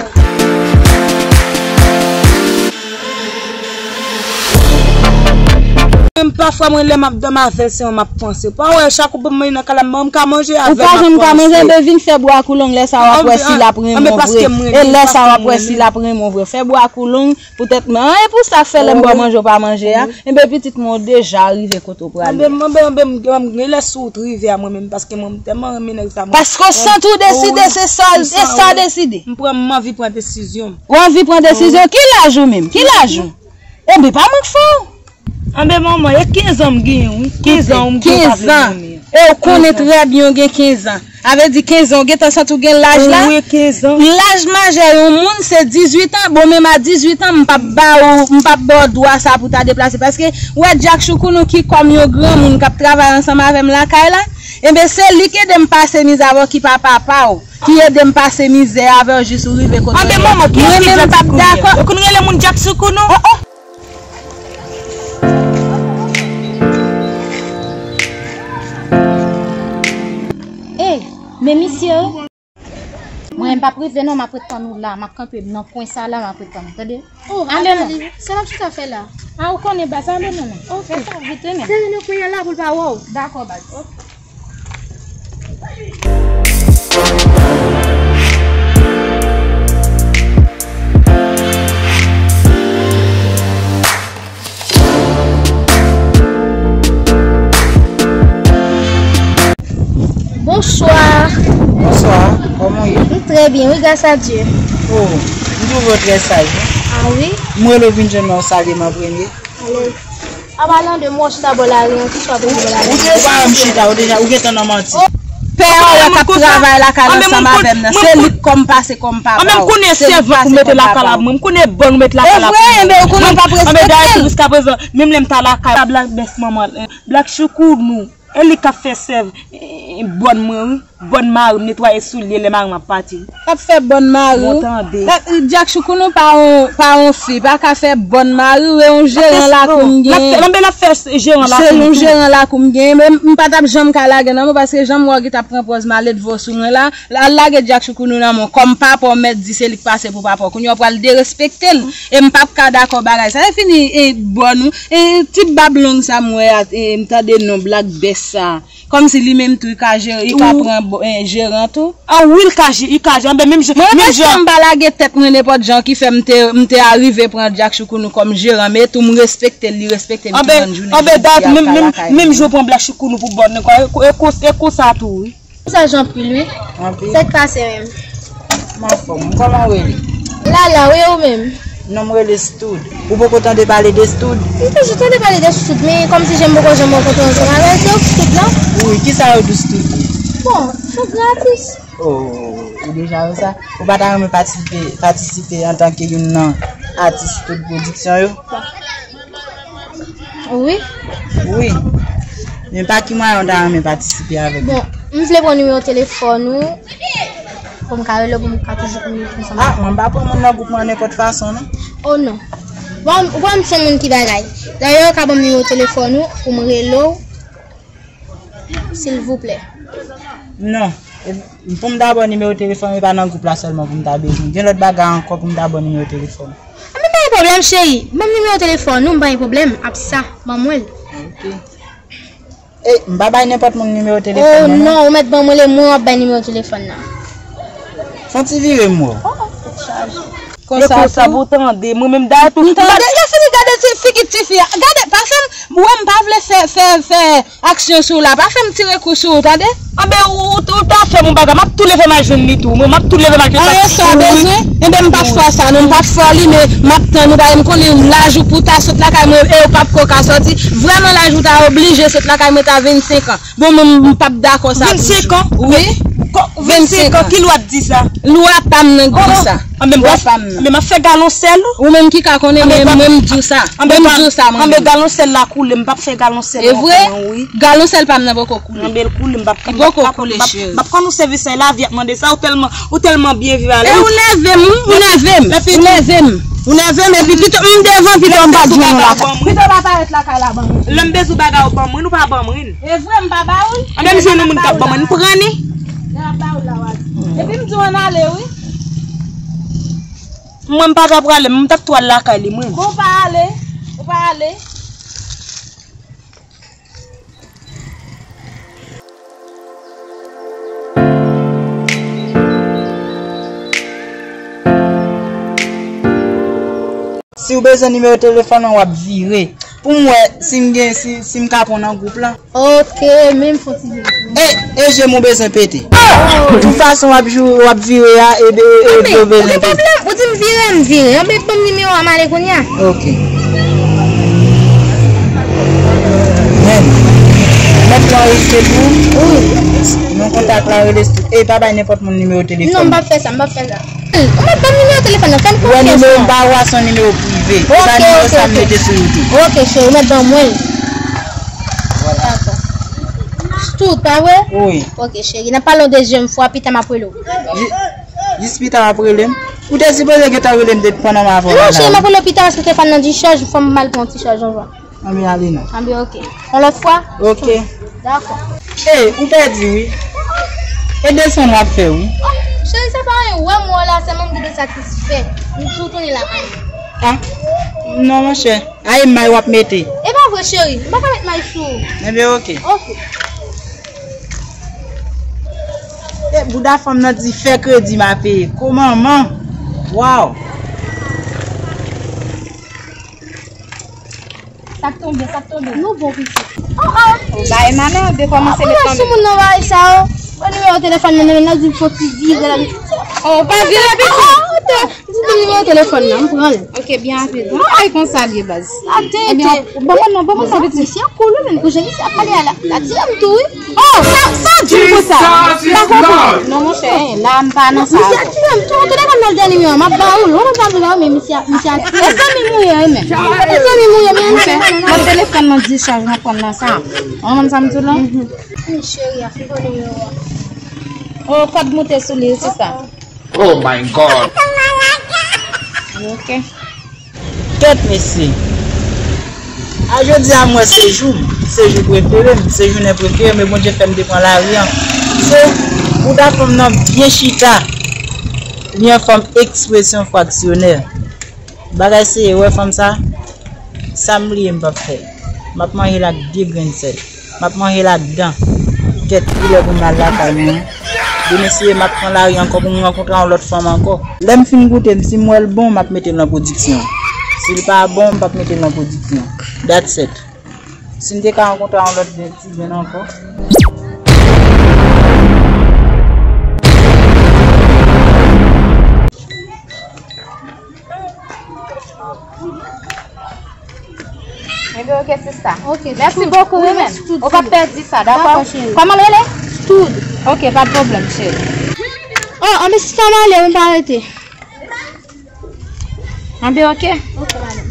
Menm pafwa, mwen, lè m ap dòmi avè l, se mwen m ap panse. Pa wè, chak ou ban m manje nan kay la, m ka manje avè l, m ap panse. Ou pa janm ka manje, men vin fè bwa kou long, lè sa w ap wè si l ap renmen w vre. E lè sa w ap wè si l ap renmen w vre. Fè bwa kou long, poutèt mwen. An, e pou sa k fè lè m ba w manje, ou pa manje a. Enben, pitit mwen, ou deja rive kote w prale. Anben, anben, anben, m, m, m, lè sou wout rive a mwen menm, paske mwen, m tèlman renmen nèg sa, mwen. Paske w santi w deside, se sa, se sa w deside. M pran, m anvi pran desizyon. Ou anvi pran desizyon? Ki laj ou menm? Ki laj ou? Ebyen, pa mwen k fè w. Anben, manman, e kenz an m genyen, wi. Kenz an, m genyen, pa vle granmoun. E ou konnen trè byen ou gen kenz an. A vle di kenz an, ou gentan santi w gen laj la? Wi, kenz an. Laj majè yon moun, se dizuit an. Bon, menm a dizuit an, m p ap ba ou, m p ap ba w dwa sa pou ta deplase. Paske, ou wè Dyak Choukounou ki kòm yon granmoun k ap travay ansanm avè m lakay la, enben, se li k ede m pase mizè avè w ki pa papa w, ki ede m pase mizè avè w jis ou rive kote w ye. Anben, manman, kiyès ki Dyak Choukounou? Ou konn rele moun Dyak Choukounou? Oh, oh. Ey, men misye wi. Mwen, m p ap rive non, m ap ret tann ou la, m ap kanpe nan kwen sa la, m ap ret tann ou, tande? Oh, ale non. Sa l ap chita fè la? A, ou konnen baz, ale non, non. Ok. Fè sa vit, wi, men. Fè nou kwen la pou l pa wè w. Dakò, baz. Ok. Bonswa. Bonswa, kòman w ye? M trè byen, wi, gras a Dye. Oh, m twouve w trè saj, wi. A wi? M rele w vin jwenn mwen, w salye m an premye. Alèz. An palan de mwen, w chita bò lari an, kisa w ap rele bò lari an? Ou te sa m chita, ou deja, ou gentan nan manti. Pè a w wè k ap travay lakay la ansanm avè m nan, se li k kòm pase kòm papa w. Anben, m konnen sèvant ou mete lakay la pou mwen, m konnen bann ou mete lakay la pou mwen. E vre, enben, ou konnen w p ap respekte l. Anben, dayè, jiskaprezan, menm lè m ta lakay, ta Black Best manman, eh, Black Choukounou, e li k ap fè sèv, eh, bòn mwen, wi. Bòn mari m, netwaye soulye lè mari m ap pati. L ap fè bòn mari w. Bon, tande. Dyak Choukounou pa yon, pa yon fi, pa ka fè bòn mari w, e yon jeran lakou m gen. L ap fè, l ap fè jeran lakou m tou. Se yon jeran lakou m gen, men m pa t ap janm ka lage nan men w, paske jan m wè w ki t ap pran pòz maledve w sou mwen la, l al lage Dyak Choukounou nan men w. Kòm papa w mèt di se li k pase pou papa w. Kounye a w pral derespekte l. E m p ap ka dakò bagay sa. E fini, e bòn ou, e ti bab long sa m wè a, e m tande non Black Best sa. Kòmsi li menm tou, li ka jere, li ka pran bo-, eh, jeran tou. A wi, li ka je-, li ka jere. Anben, menm jan, menm jan. Mwen, èske m pa lage tèt mwen nenpòt jan ki fè m te, m te arive pran Dyak Choukounou kòm jeran, men tou m respekte l, li respekte m, ki bann jounen jodi a, menm, menm jan w pran Black Choukounou pou bòn nan, e, e, e konsa tou, wi. Sa jan anpil, wi. Anpil. Sa k pase menm? M anfòm. Kòman w rele? Lala, wi, ou menm? Non m rele Stoud. Ou poko tande pale de Stoud? M toujou tande pale de Stoud, men kòmsi jan m poko janm rankontre ansanm avè l, se ou k Stoud lan? Wi, kisa yo di w Stoud ye? Bon, fòk gratis. Oh, ou deja wè sa? Ou pa ta renmen patisipe, patisipe antanke youn nan atis Stoud Pwodiksyon yo? Wi. Wi. Men pa ki mwayen w ta renmen patisipe avèk nou? Bon, m vle pran nimewo telefòn ou pou m ka rele w, pou m ka toujou kominike ansanm avè w. A, mwen m pa pran moun nan gwoup mwen nenpòt fason, non. Oh, non. Bon, ou pa m se moun ki bagay. Dayè, ou ka ban m nimewo telefòn ou pou m rele w, silvouplè. Non. E, pou m ta ba w nimewo telefòn, e pa nan gwoup la sèlman pou m ta bezwen. Gen lòt bagay ankò pou m ta ba w nimewo telefòn. Anben, pa gen pwoblèm, cheri. Ban m nimewo telefòn ou, m pa gen pwoblèm. Ap sa, ban mwen l. Ok. Ey, m pa bay nenpòt moun nimewo telefòn mwen, non. Oh, non, ou mèt ban mwen l, e mwen w ap bay nimewo telefòn nan. Fè yon ti vire m wè w. Oh, tèt chaje. E konsa pou w tande, mwen menm dayè tou. M tande, lè fini gade ti figi tifi a. Gade, pa fè m, ou wè m pa vle fè, fè, fè aksyon sou w la. Pa fè m tire kou sou ou, tande? Anben, ou, ou, ou ta fè m yon bagay. M ap tou leve m al jwenn li tou. Mwen, m ap tou leve m al jwenn li tou. Anyen sa w bezwen? Enben, m p ap fè sa, non. M p ap fè w li, men m ap tann ou, paske m konnen laj ou pou w ta sot lakay mwen, e ou p ap ko ka sòti. Vrèman, laj ou ta oblije sot lakay mwen, ta vennsenk an. Bon, mwen, m p ap dakò sa pou ou. Vennsenk an? Wi. Vennsenk an, ki lwa t di sa? Lwa pa m nan k di sa. Lwa pa m nan. Anben, m ap fè galon sèl. Ou menm ki ka konnen, mwen, mwen, m di w sa. Mwen, m di w sa, mwen. Anben, galon sèl la koule, m p ap fè galon sèl la koule, wi. Galon sèl pa m nan poko koule. Anben, l koule, m p ap, m p ap, m p ap, m p ap rann ou sèvis la, lavi ap mande sa, ou tèlman, ou tèlman byen viv ale. E ou nève m, wi, ou nève m, ou nève m. Ou nève m, epi pito m devan, pito m pa t jwenn ou lakay. Pito w pa parèt lakay la, ban mwen. Lè m bezwen bagay ou ban mwen, ou pa ban mwen. E vre, m pa ba ou l. Anben, m jwenn yon moun k ap ban mwen, m pran li. Lè m ap ba ou l la, w a di. Epi m di w ann ale, wi. Mwen, m pa ta prale, m t ap tou al lakay li, mwen. Bon, ou pa ale, ou pa ale. Si w bezwen nimewo telefòn nan, w ap vire. Pou m wè si m gen, si, si m ka pran nan gwoup lan. Ok, men m fon ti vire. E, e je m ou bezwen pete. Tout fason w ap jou, w ap vire a, e, e, e, ou gen pwoblèm, ou di m vire, m vire. Anben, ban m nimewo a, m ale kounye a. Ok. Men, mèt lan rejte pou ou. Wi. Non kontak la rele sou. E, pa bay nenpòt moun nimewo telefòn. Non, m p ap fè sa, m p ap fè sa. Ou mèt ban m nimewo telefòn nan, fè m konfyans. Ou wè nimewo m ba ou a se yon nimewo prive. Se pa nimewo sa m mete sou YouTube. Ok, cheri, ou mèt ban mwen l. Dakò. Stout, pa vre? Wi. Ok, cheri, n ap pale yon dezyèm fwa, pita m ap rele w. Ji-, jis pita m ap rele m? Ou te sipoze gentan rele m depi pandan m avè w la. Non, cheri, m ap rele w pita paske telefòn nan dichaj, fò m al pran ti chaj anvan. Anben ale non. Anben, ok. Yon lòt fwa? Ok. Dakò. E, ou pèdi wi. E desann w ap fè wi. Oh, cheri, se pa anyen, ou wè m wè w la, sèlman m te satisfè. M tou tounen lakay. Ah, non, monchè. Ay, may w ap mete. E pa vre, cheri. M pa ka met may sou ou. Enben, ok. Ok. E, bouda fanm nan di fè kredi m a peye. Kòman, man? Waw. Sa k tonbe, sa k tonbe. Nou bon pitit. Oh, oh. Bay manan, de kòmanse met nan men. Sou moun nan bay sa yo. Pran nimewo telefòn nan, nan di fo ti vire la. Oh, pa vire pitit. Di nimewo telefòn nan, m pran l. Ok, byen rapid. Bon, ay konsa l ye baz. Ebyen, bon, bon, non, bon, bon, sa pitit. Misye cool, wi, men kou jan misye ap pale a la, la tire m tou, wi. Oh, sa, sa di l konsa. M pa konprann. Non, monchè, la, m pa nan sa. Misye ap tire m tou. Telefòn nan dènye nimewo, m ap ba ou l. Ou konn sa m di la, men misye, misye ap tire m. E zanmi m ou ye, wi, men. E zanmi m ou ye, men. Monchè, mwen telefòn nan dichaj, mwen pran nan sa. Ou konprann sa m di w la? Wi, cheri, a fè nimewo a. Oh, kòd moute sou li, se sa. Oh my God! Ok. Kèt, mesye. A jodi a, mwen se jou m, se jou prefere m, se jounen prefere m, e Bondye fè m te pran lari an. So, bouda fanm nan byen chita, li an fòm ekspresyon fraksyonè. Bagay serye, wè fanm sa, sa m bliye m p ap fè. M ap manje l ak de grenn sèl. M ap manje l ak dan. Kèt, kilè pou m al lakay mwen. Demen si m ap pran lari ankò pou m rankontre yon lòt fanm ankò. Lè m fin goute m, si m wè l bon, m ap mete l nan pwodiksyon. Si l pa bon, m p ap mete l nan pwodiksyon. That's it. Si m te ka rankontre yon lòt ti grenn ankò. Enben, ok, sista. Ok, mèsi bokou, wi, men. Ou p ap pèdi sa, dakò? Dakò, cheri. Kòman l rele? Stud. Ok, pa t pwoblèm, cheri. Oh, anben, sista, m ale, wi, m pa rete. Anben, ok. Ok, madanm.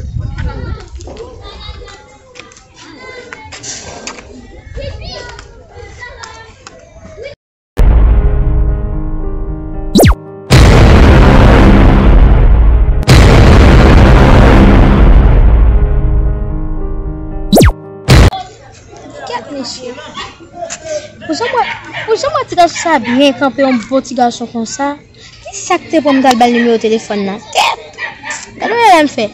Kèt, mesye. Pou jan mwen, pou jan mwen ti gason sa byen kanpe, yon bon ti gason konsa. Kisa k te pran m t al ba l nimewo telefòn nan? Kèt! Gade yon bagay m fè.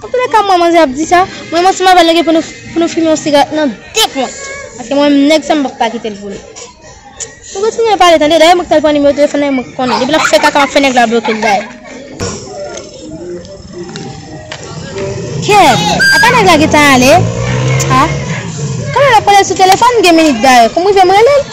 Antoulèka, mwen manzè ap di sa, mwen manti m avè l, nou gen pou nou, pou nou fimen yon sigarèt nan de pwen. Paske mwen menm nèg sa m p ap ka kite l pou li. Nou kontinye pale, tande. Dayè, mwen k t al pran nimewo telefòn nan, mwen konnen. Depi l ap fè kaka, m ap fè nèg la bloke l, dayè. Kèt! Apa nèg la gentan ale? Ha? Kòman l ap pale sou telefòn? Gen minit dayè. Kou m rive, m rele l.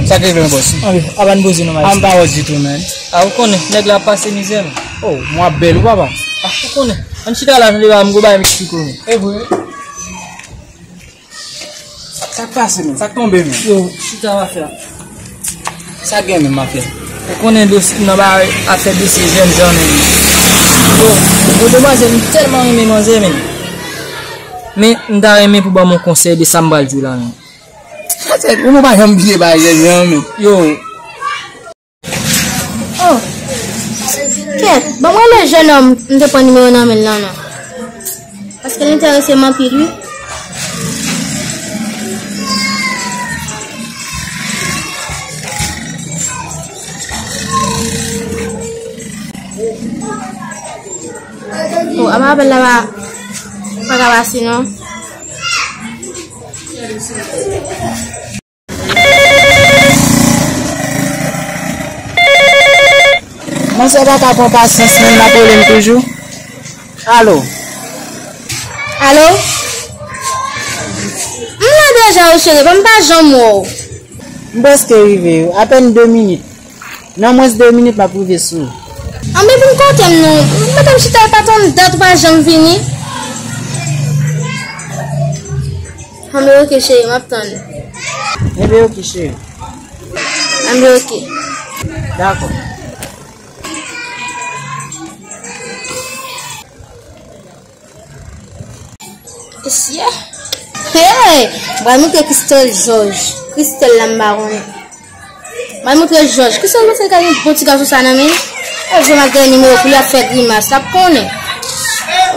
Sa k rive, bòs? Anvi, avan n poze nou, a, m pa wè ditou, men. A, ou konnen, nèg la ap pase mizè, men. Oh, mwen ap bèl, ou papa? A, ou konnen. Ann chita la, tande, m go bay m eksplike w, men. E vre? Sa k pase, men? Sa k tonbe, men? Yo, chita, mafya. Sa k gen, men, mafya? Ou konnen, dosye, nan bagay afè dosye jèn jan, men. Yo, yo, demwazèl, m tèlman renmen manzè, men. Men, m ta renmen pou ban m yon konsèy de sa m pral di w la, men. Ou nou pa janm bliye bagay jèn jan, men. Yo. Oh. Kèt, ban mwen rele jennonm m te pran nimewo nan men l lan non. Paske l enterese m anpil, wi. Oh, apa apèl la pa, pa ka pase non. Manzè pa ka pran pasyans, men l ap rele m toujou. Alo? Alo? M la deja, wi, cheri, bon, m pa janm wè w. M prèske rive, apèn de minit. Nan mwens de minit, m ap rive sou ou. Anben, vin kote m non. Mete m chita, e pa tann dat ou pa janm vini. Anben, oke, cheri, m ap tann ou. Enben, oke, cheri. Anben, oke. Dakò. Mesye. Hey! M pral montre Christelle Jòj. Christelle la m pa konnen. M pral montre Jòj. Christelle montre gade bon ti gason sa nan men. E vre m ap gen nimewo pou li ap fè grimas. L ap konnen.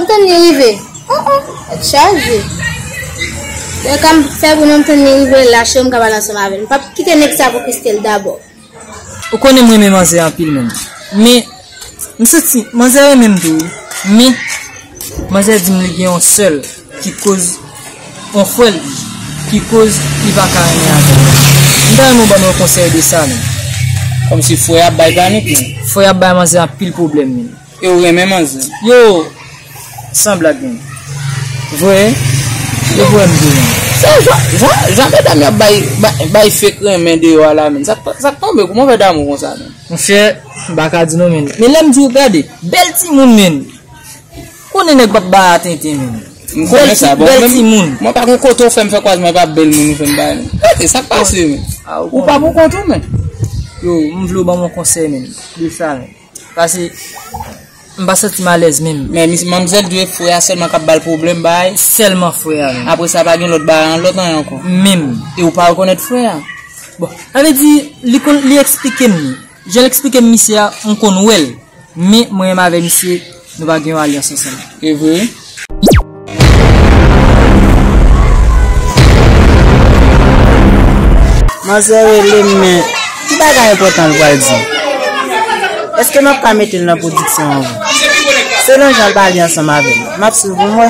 M tann li rive. Oh, oh, tèt chaje. Lè ka m fè pou nou, m tann li rive la, cheri, m ka pale ansanm avè l. M p ap kite nèg sa pou Christelle dabò. Ou konnen m renmen manzè anpil menm. Men, m santi, manzè renmen m tou wi. Men, manzè di m li gen yon sèl ki koz, yon frè l ki koz li pa ka renmen avè l. M ta renmen w ban m yon konsèy de sa menm. Kòmsi frè a ap bay panik menm. Frè a ap bay manzè anpil pwoblèm menm. E ou renmen manzè? Yo, san blag menm. Vre? Yo vre m di menm. Se jan, jan, jan medam yo ap bay, bay, bay fake renmen deyò a la menm. Sa, sa k tonbe kou move damou konsa menm. Monchè, m pa ka di non menm. Men lè m di w gade, bèl timoun menm. Konnen nèg p ap bay a tenten menm. M konnen sa, bon, bèl timoun. Mwen pa gon kote ou fè m fè kwazman e pa bèl moun ou fè m bay menm. Gade, sa k pase menm? Ou pa pou kont ou menm. Yo, m vle w ban m yon konsèy menm. De sa menm. Paske m pa santi m alèz menm. Men mis-, manmzèl di w e frè a sèlman k ap ba l pwoblèm, bay. Sèlman frè a menm. Apre sa, pa gen lòt bagay, lòt anyen ankò. Menm. E ou pa rekonèt frè a? Bon, sa vle di, li konn, li eksplike m li. Jan l eksplike m misye a, m konn wè l. Men, mwen menm avè misye, nou pa gen yon alyans ansanm. E vre? Manzè rele m, men ki bagay enpòtan l pral di? Èske n ap ka mete l nan pwodiksyon an vre? Selon jan l pale ansanm avè m, m ap swiv pou m wè.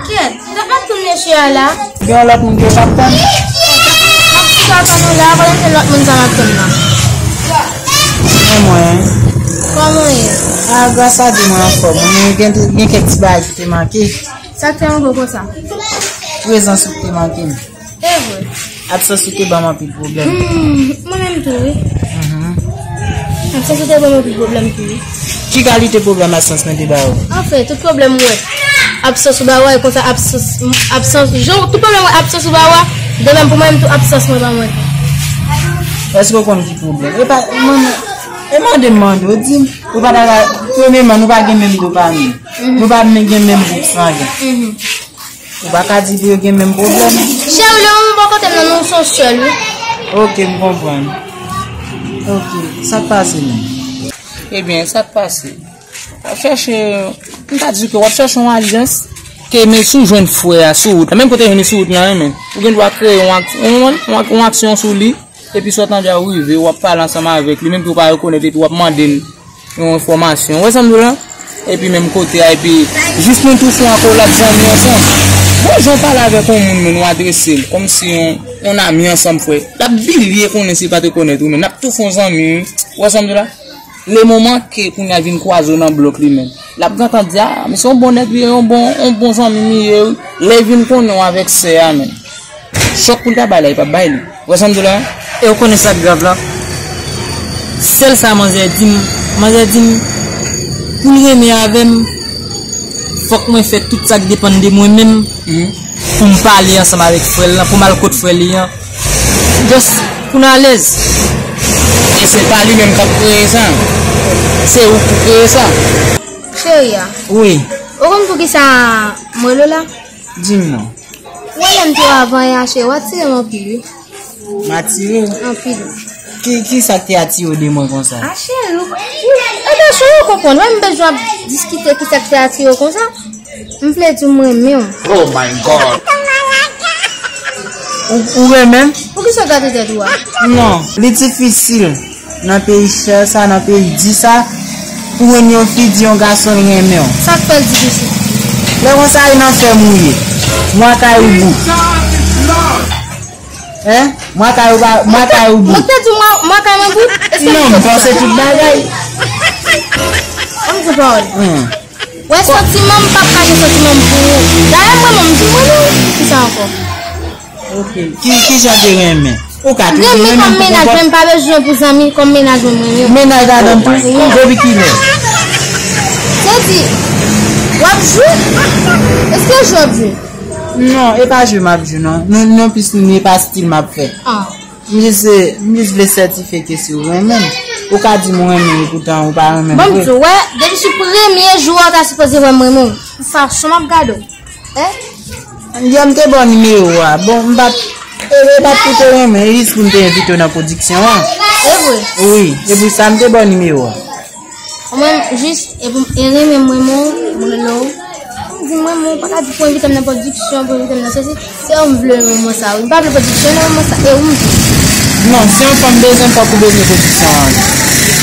Kèt, sa k ap tann mesye a la? Gen yon lòt moun ke w ap tann? M ap chita tann ou la, konnen se lòt moun sa m ap tann nan. E mwen? Kòman w ye? A, gras a Dye mwen anfòm. Men gen, gen kèk ti bagay ki te manke. Sa k fè w gwo konsa? Prezans ou ki te manke m. E vre. Absans ou te ban m anpil pwoblèm. Hmm, mwen menm tou, wi. Mhm. Absans ou te ban m anpil pwoblèm tou, wi. Ki kalite pwoblèm absans mwen te ba ou? Anfen, tout pwoblèm ou wè absans ou ba wè, konsa absans, absans, jan, tout pwoblèm ou wè absans ou ba wè, de menm pou mwen menm tou absans mwen ba mwen. Èske w konn ki pwoblèm? E pa, mwen, e mande m mande, w di m, ou pa ta ka, premyèman, nou pa gen menm dopamin. Mhm. Nou pa men-, gen menm gwoup sangen. Mhm. Ou pa ka di pou yo gen menm pwoblèm. Cheri, lè mwen bò kote m nan, nou se yon sèl, wi. Ok, m konprann. Ok, sa k pase menm? Ebyen, sa k pase? W ap chèche, m ta di ke w ap chèche yon alyans, ke men si w jwenn frè a sou wout la, menm kote jwenn li sou wout la, men, ou gen dwa kreye yon ak-, yon, yon, yon aksyon sou li, epi sa w tande a ou rive, w ap pale ansanm avèk li, menm ke w pa rekonèt, epi w ap mande l yon enfòmasyon. Ou wè sa m di w la? Epi menm kote a, epi jis nou tou fè yon akolad zanmi ansanm. Bon, jan w pale avèk yon moun, men nou adrese l kòmsi yon, yon ami ansanm, frè. L ap bliye konnen si l pa t rekonèt ou, men n ap tou fè yon zanmi, wi. Ou wè sa m di w la? Le moman ke kounye a vin kwaze w nan blòk li menm. L ap gentan di, a, men se yon bon nèg li ye, yon bon, yon bon zanmi m li ye, wi. Lè l vin konnen w avèk sè a, men. Chòk pou l ta bay la, li p ap bay li. Ou wè sa m di w la? E ou konnen sa k grav la? Sèl sa manzè di m, manzè di m, pou l renmen avè m, fòk mwen fè tout sa k depann de mwen menm, pou m pale ansanm avèk frè l lan, pou m al kot frè li an. Just pou n alèz. E se pa li menm k ap kreye sa. Se ou k pou kreye sa. Cheri a. Wi. Ou konn poukisa m rele w la? Di m non. Ou wè lè m te w avan yè a, cheri, w atire m anpil, wi. M atire w? Anpil. Ki, ki sa k te atire w de mwen konsa? A, cheri, ou, ou, e byen, cheri, ou konprann. Wè, m bezwen ap diskite ki sa k te atire w konsa. M vle di w m renmen w. Oh my God! Ou, ou renmen m? Poukisa w gate tèt ou a? Non, li difisil. Nan peyi chè sa, nan peyi di sa, pou jwenn yon fi di yon gason l renmen w. Sa k fè l difisil? Lè konsa, e nan fè mouye. Mwa kay ou bout. Hein? Mwa kay ou ba, mwa kay ou bout. Mwen te di mwa, mwa kay mwen bout? Non, m panse tout bagay. An m di pawòl. Hmm. Wè, santiman m p ap kache santiman m pou ou. Dayè, mwen menm, m di mwen menm, ki sa ankò? Ok. Ki, ki jan de renmen? Ou ka toujou renmen pou kont ou. Renmen kòm mennaj, men m pa bezwen pou zanmi, kòm mennaj mwen, mwen renmen. Mennaj ladan tou? Wi. Depi kilè? Se di, w ap jwe? Èske jwe w ap jwe? Non, e pa jwe m ap jwe, non. Non, non, plis nou, e pa stil m ap fè. Ah. M jis, m jis vle sètifye ke si w renmen m. Ou ka di m ou renmen m, epoutan ou pa renmen m vre. Bon, m di w, wè, depi sou premye jou a, w ta sipoze wè m renmen w. Fason m ap gade w. Hein? Yè m te ba w nimewo a. Bon, m pa t, e, e pa t pou te renmen, e jis pou m te envite w nan pwodiksyon an. E vre? Wi, e pou sa m te ba w nimewo a. Mwen, jis, e pou m, e renmen mwen, mwen, mwen, lò. M di mwen, mwen, pa ka di pou envite m nan pwodiksyon, pou envite m nan sesi. Se ou m vle renmen mwen sa, wi. M pa vle pwodiksyon, non, mwen sa, e ou m vle. Non, si yon fanm bezwen, fòk ou bezwen pwodiksyon an.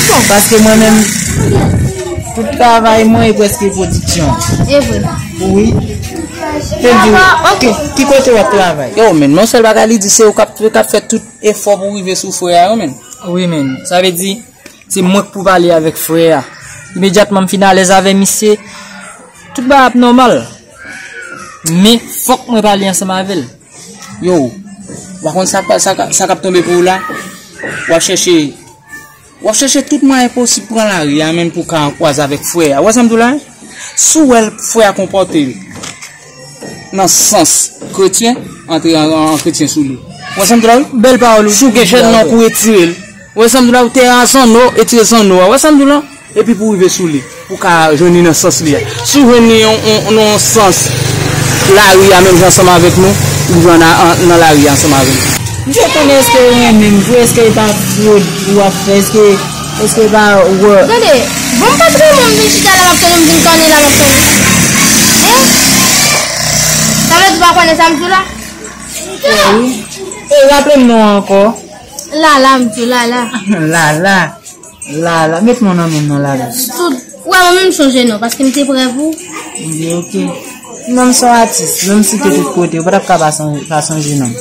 Bon, paske mwen menm, tout travay mwen e prèske pwodiksyon. E vre. Wi. Te di, ki, ki kote w ap travay? Yo, men, yon sèl bagay li di, se ou k ap, k ap fè tout efò pou rive sou frè a, yo, men. Wi, men. Sa vle di, se mwen k pou pale avèk frè a. Imedyatman m fin alèz avè misye, tout bagay ap nòmal. Men, fòk mwen pale ansanm avè l. Yo, w pa konn sa, sa, sa k ap tonbe pou ou la? W ap chèche, w ap chèche tout mwayen posib pran lari a, menm pou w ka kwaze avèk frè a. Ou wè sa m di w la? Si w wè l, frè a konpòte l nan sans kretyen, antre an, an, an kretyen sou li. Ou wè sa m di w la, wi? Bèl pawòl, wi. Si w gen jèn nan pou retire l. Ou wè sa m di w la, ou te a zanno, retire zanno a. Ou wè sa m di w la? Epi pou w rive sou li, pou w ka jwenn li nan sans li a. Si w jwenn li yon, yon, nan yon sans lari a, menm jan ansanm avèk nou, ou jwenn a, an, nan lari a ansanm avè l. M te konnen èske w renmen m vre, èske e pa fwod ou ap fè, èske, èske e pa wè. Tande, bon, m pa t renmen w, m vin chita la, m ap tande, m vin kanni la, m ap tande. Hein? Sa vle di w pa konnen sa m di w la? Wi. E raple m non ankò. Lala, m di w, Lala. Lala. Lala. Met non nan men m non, Lala. Tout. Ou wè, mwen menm m sonje non, paske m te prè pou. M di, ok. Non, m se yon atis. Non, m site tout kote. Ou pa t ap ka pa son-, pa sonje non.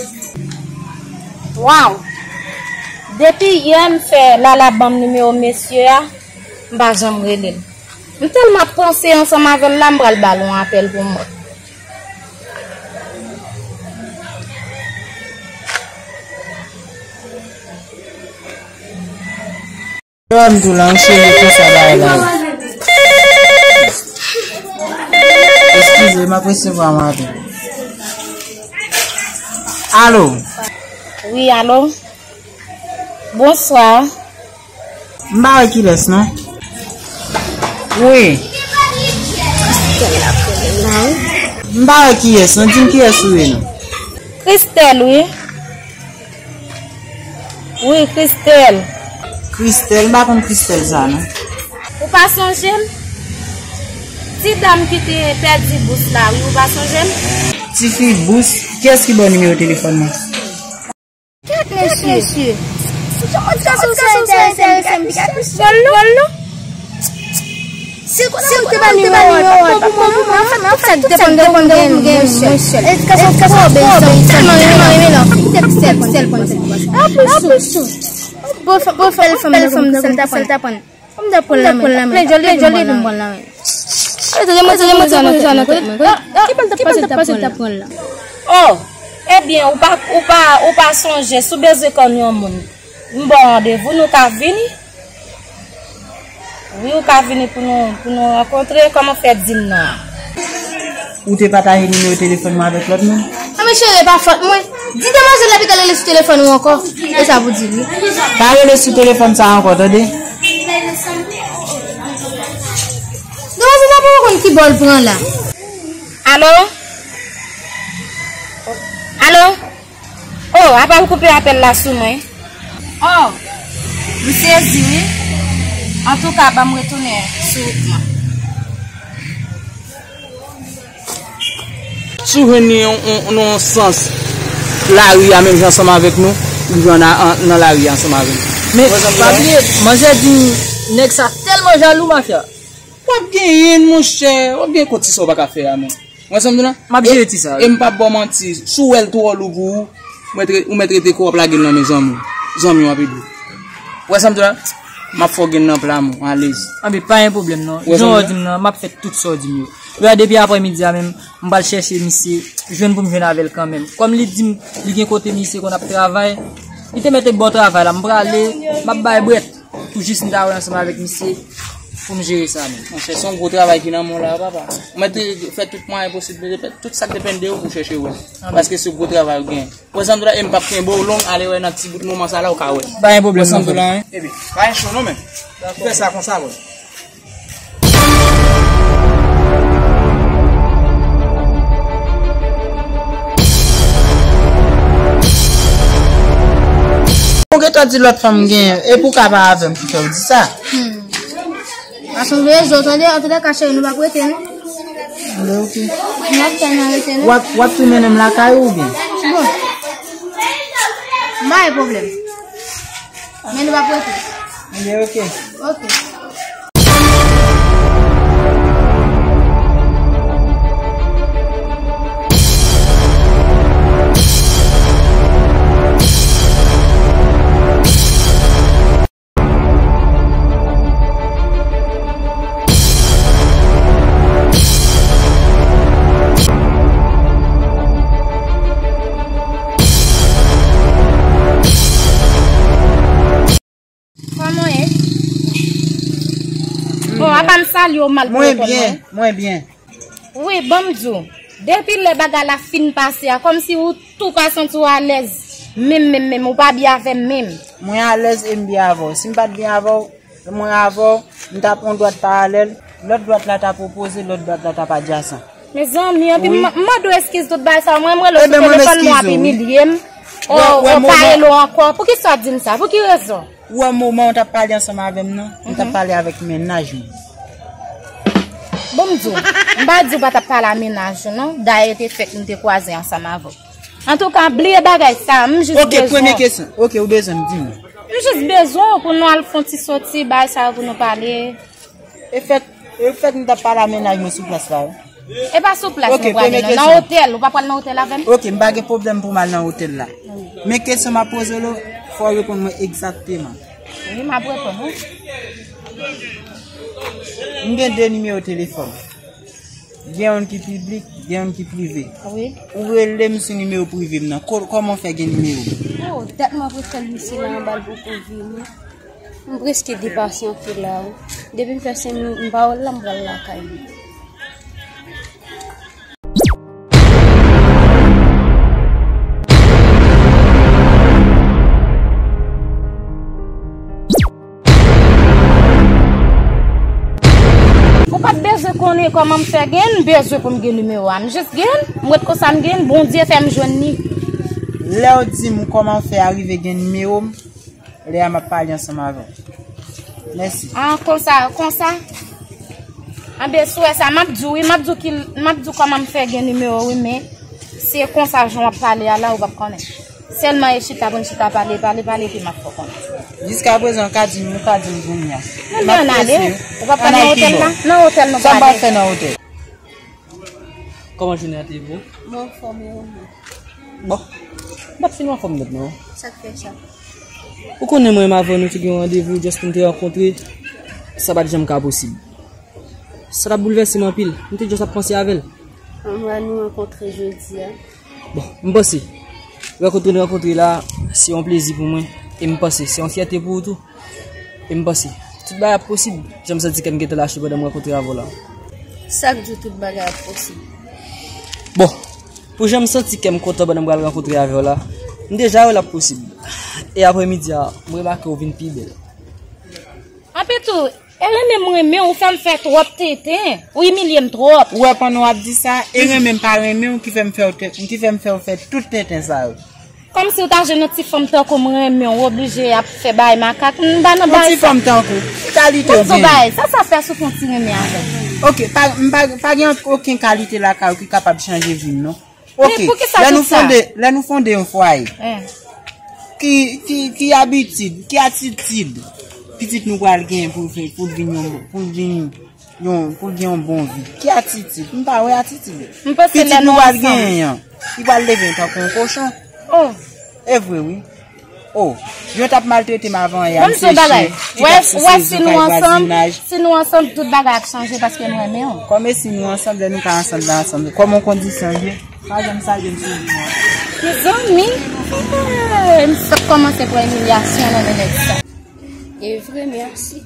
Waw. Depi yè m fè Lala ban m nimewo mesye a, m pa janm rele l. M tèlman ap panse ansanm avè l la, m pral ba l yon apèl pou m wè. Yo, m tou la, m cheri, konsa bagay la ye. Eskize, m ap resevwa yon apèl. Alo? Wi, alo? Bonswa. M pa wè kilès, non. Wi. M pa wè kiyès, non. Di m kiyès ou ye, non. Christelle, wi. Wi, Christelle. Christelle, m pa konn Christelle sa, non. Ou pa sonje m? Ti dam ki te pèdi bous la, wi, ou pa sonje m? Tifi bous, kiyès ki ba w nimewo telefòn mwen? Kèt mesye. Jan mwen di sa, se ou sa enterese m, li ka plis vòl non. Si l konnen mwen te ba nimewo a, pa pou mwen, mwen, mwen, mwen, sa depann de mwen, mwen, mwen, mwen sèl. Edikasyon fò, ben, sa, tèlman renmen, renmen, renmen, renmen, sèl, sèl, sèl, sèl. Anplis tou, bon, fè, bon, bèl fanm, bèl fanm, sèl ta pran. Kòm ta pran l nan men, plen jòl, plen jòl, epi m pran l nan men. Ki bal t ap pase, l t ap pase, l t ap pran l la. Oh! Ebyen, ou pa, ou pa, ou pa sonje, si w bezwen kòm yon moun, m ba w randevou, nou ka vini. Wi, ou ka vini pou nou, pou nou rankontre. Kòman w fè di m nan? Ou te pataje nimewo telefòn mwen avèk lòt moun? A, men cheri, e pa fòt mwen. Di demwazèl la pito rele sou telefòn ou ankò. E sa pou di l, wi. Pa rele sou telefòn sa ankò, tande? Demwazèl la pa konn ki bò l pran la. Alo? Alo? Oh, apa l koupe apèl la sou mwen? Oh, m sezi wi. Antouka, ban m retounen sou wout mwen. Si w jwenn li yon, yon, yon sans lari a menm jan ansanm avèk nou, li jwenn a, an, nan lari a ansanm avè nou. Men, pa bliye, manzè di m, nèg sa tèlman jalou, mafya. W ap genyen l, monchè. W ap genyen kont ti sa w pa ka fè a, men. Ou wè sa m di w la? M ap jere ti sa, wi. E m p ap ba w manti. Si w wè l twò lou pou ou, ou mèt re-, ou mèt rete kò w ap lage l nan men zanmi w. Zanmi w ap ede w. Ou wè sa m di w la? M ap fè w gen nan pla m, alèz. Anben, pa gen pwoblèm, non. Ou wè sa m di w la? Jan w di m nan, m ap fè tout sa w di m yo. Jodi a, depi aprèmidi a menm, m pral chèche misye, jwenn pou m jwenn avè l kanmenm. Kòm li di m, li gen kote misye konn ap travay, li te mete bon travay la, m prale, m ap bay brèt. Toujis m ta wè ansanm avèk misye pou m jere sa menm. Monchè, se yon gwo travay ki nan men w la, papa. Ou mèt fè tout mwayen posib, fè tout sa k depann de ou pou w chèche wè l. Anben. Paske se gwo travay ou genyen. Prezan m la, e m p ap kenbe w long, ale wè nan ti bout moman sa la, ou ka wè. Pa gen pwoblèm, non, frè m. Ebyen, pa gen cho non, men. Fè sa konsa, wè. Ou gentan di lòt fanm genyen, e pou ka pa avè m ki fè w di sa? Hmm. Paske m vle zo, tande, antouka, cheri, nou p ap rete, non. Anben, oke. N ap fè nan rete, non. W ap, w ap tou mennen m lakay ou oubyen? Bon. M pa gen pwoblèm. Men nou p ap rete. Anben, oke. Oke. Kòman w ye? Bon, apa m salye w mal pou reponn mwen. Mwen byen, mwen byen. Wi, ban m di w. Depi lè bagay la fin pase a, kòmsi ou tou pa santi w alèz. Menm, menm, menm, ou pa byen avè m menm. Mwen alèz e m byen avè w. Si m pa t byen avè w, mwen avè w, m t ap yon dwat paralèl, lòt dwat la t ap opoze, lòt dwat la t ap adyasan. Mezanmi, anpi m, m mande w eskiz tout bagay sa yo. Mwen, m rele w sou telefòn, mwen w ap imilye m. Ou pa rele w ankò. Poukisa w di m sa? Pou ki rezon? Ou wè moman w t ap pale ansanm avè m nan? M t ap pale avèk mennaj mwen. Bon, m di w, m pa di w pa t ap pale a mennaj ou non. Dayè, te fèk m te kwaze ansanm avè w. Antouka, bliye bagay sa, m jis bezwen. Oke, premye kesyon. Oke, ou bezwen m, di m. M jis bezwen w pou nou al fè yon ti soti, bagay sa yo pou nou pale. E fèt, e fèt m t ap pale a mennaj mwen sou plas la, wi. E pa sou plas nou prale, non. Nan otèl, ou pa pral nan otèl avè m? Oke, m pa gen pwoblèm pou m al nan otèl la. Wi. Men kesyon m ap poze w la, fò w reponn mwen egzakteman. Wi, m ap reponn, wi. M gen de nimewo telefòn. Gen youn ki piblik, gen youn ki prive. Wi. Ou rele m sou nimewo prive m nan. Ko-, kòman w fè gen nimewo m? Oh, dat mwen ap refè l misye la anba l poko vini. M prèske depase anpil la, wi. Depi m fè senk minit, m pa wè l la, m pral lakay mwen. Ou pa t bezwen konnen kòman m fè gen l, m bezwen pou m gen nimewo a. M jis gen l, m ret konsa m gen l, Bondye fè m jwenn li. Lè w di m kòman w fè arive gen nimewo m, lè a m ap pale ansanm avè w. Mèsi. Ah, konsa, konsa? Anben, si w wè sa, m ap di w, wi, m ap di w ki, m ap di w kòman m fè gen nimewo w, wi, men se konsa jan w ap pale a la, ou p ap konnen. Sèlman e chita pou n chita pale, pale, pale, epi m ap fè w konnen. Jiskaprezan, w ka di m, ou ka di m kounye a. Anben, ann ale. Ou p ap pral nan otèl la? Nan otèl nou prale. Sa m pral fè nan otèl? Kòman jounen an te ye pou ou? Mwen anfòm, e ou menm? Bon, m pa t fin anfòm nèt non. Sa k fè sa? Ou konnen mwen menm avè w nou te gen yon randevou just pou n te rankontre, sa pa t janm ka posib. Sa t ap boulvèse m anpil. M te just ap panse avè l. Ann wè nou rankontre jodi a. Bon, m panse, rankontre n rankontre la, se yon plezi pou mwen. E m panse, se yon fyète pou ou tou. E m panse, tout bagay ap posib. Jan m santi kè m gentan lache pandan m rankontre avè w la. Chak jou, tout bagay ap posib. Bon, pou jan m santi kè m kontan pandan m pral rankontre avè w la, m deja wè l ap posib. E apremidi a, m remake w vin pi bèl. Anpi tou, e renmen m renmen w, ou fè m fè twòp tenten. Ou imilye m twòp. Ou wè pandan w ap di sa, e renmen m pa renmen w ki fè m fè w tenten, ki fè m fè w fè tout tenten sa yo. Kòmsi w ta jwenn yon ti fanm tankou m renmen w, w oblije ap fè bagay makak. M pa nan bagay sa. Yon ti fanm tankou, ki kalite w genyen? Sa sa fè si w fè yon ti renmen avè m? Ok, pa, m pa, pa gen okenn kalite lakay ou ki kapab chanje vi m, non. Ok, lè nou fonde, lè nou fonde yon fwaye, ki, ki, ki abitid, ki atitid pitit nou pral gen pou, pou l vin yon, pou l vin yon, pou l gen yon bon vi? Ki atitid? M pa wè atitid. Pitit nou pral genyen an, li pral leve tankou yon kochon. Oh. E vre, wi. Oh, yo t ap maltrete m avan yè, m se chen ki t ap souse zo kay vwazinaj. Si nou ansanm, tout bagay ap chanje paske m renmen w. Kòm e si nou ansanm, lè nou ka ansanm, nou ansanm. Kòman kondisyon l ye? Pa janm salye m sou li, non. Mezanmi, eh, m sot kòmanse pran imilyasyon nan men nèg sa. E vre, mèsi.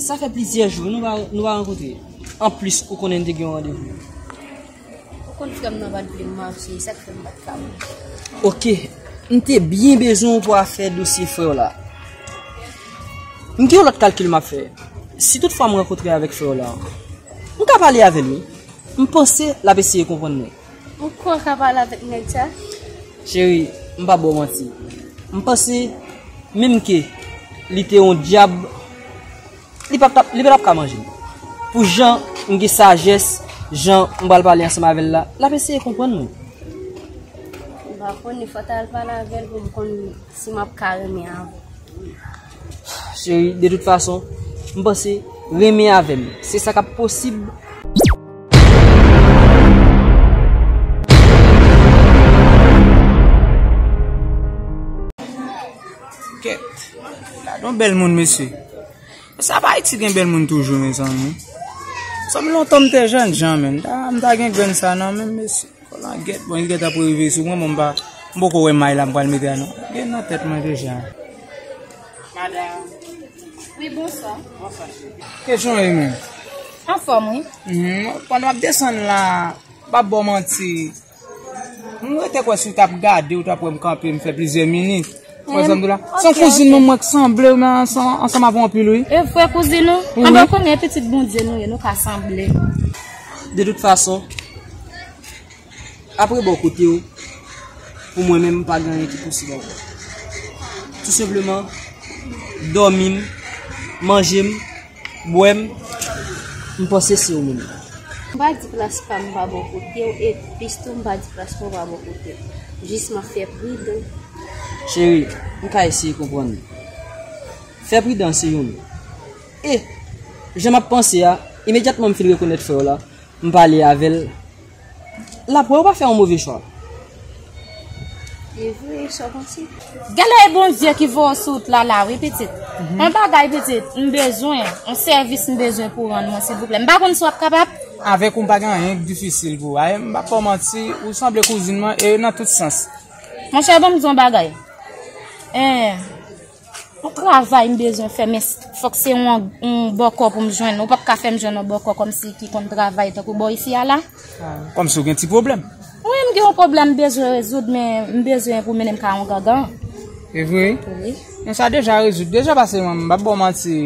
Sa fè plizyè jou nou pa, nou pa rankontre. Anplis, ou konnen n te gen yon randevou. Ou konn frè m nan pa t vle m mache, e sa k fè m pa t ka mache. Ok, m te byen bezwen w pou afè dosye frè w la. M gen yon lòt kalkil m ap fè. Si toutfwa m rankontre avèk frè w la, m ka pale avè l, wi. M panse l ap eseye konprann mwen. Ou kwè w ka pale avèk nèg sa? Cheri, m p ap ba w manti. M panse, menm ke li te yon dyab, li p ap t ap, li pa t ap ka manje m. Pou jan m gen sajès, jan m pral pale ansanm avè l la, l ap eseye konprann mwen. M pa konnen, fò w t al pale avè l pou m konn si m ap ka renmen avè l. Cheri, de tout fason, m panse renmen avè m, se sa k ap posib. Kèt, gade yon bèl moun, mesye. Sa pa Ayiti gen bèl moun toujou, mezanmi. Sanble lontan m te jènjan, menm. M ta, m ta gen grenn sa nan men m, mesye. Kolangèt, bon, li gentan pou rive sou mwen, bon, m pa, m poko wè may la m pral mete a, non. Gen nan tèt mwen deja. Madanm. Wi, bonswa. Bonswa, cheri. Kesyon e menm? Anfòm, wi. Mhm. Pandan w ap desann la, m p ap ba w manti. M rete kwè si w t ap gade, w t ap wè m kanpe, m fè plizyè minit. Ou wè sa m di w la? Se yon kouzin mwen, mwen k sanble, men ansanm, ansanm avè w anpil, wi. E vre kouzin ou? Wi. Anben, ou konnen pitit Bondye nou ye, nou ka sanble. De tout fason, apre bò kote w, pou mwen menm, pa gen anyen ki posib ankò. Tou senpleman, dòmi m, manje m, bwè m, m panse se ou menm. M pa di plas pa m pa bò kote w, e plis tou m pa di plas pa w pa bò kote w. Jis m ap fè pridan. Cheri, m ka eseye konprann ou. Fè pridan se youn. E, jan m ap panse a, imedyatman m fin rekonèt frè w la, m pale avè l, l ap wè ou pa fè yon move chwa. E vre, sa w panse? Genlè e Bondye ki voye w sou wout la la, wi, pitit. Mhm. Yon bagay, pitit, m bezwen, yon sèvis m bezwen pou w rann mwen, silvouplè. M pa konn si w ap kapab. Avèk ou, m pa gen anyen k difisil pou w. Aye, m p ap ba w manti, ou sanble kouzin mwen, e nan tout sans. Monchè, ban m di w yon bagay. Eh, yon travay m bezwen fè, men fòk se yon, yon bòkò pou m jwenn. Ou p ap ka fè m jwenn yon bòkò kòmsi ki konn travay tankou bò isi a la. Ah, kòmsi w gen ti pwoblèm? Wi, m gen yon pwoblèm m bezwen rezoud, men m bezwen pou mennen m kay yon gangan. E vre? Wi. Men sa deja rezoud deja, paske mwen, m p ap ba w manti.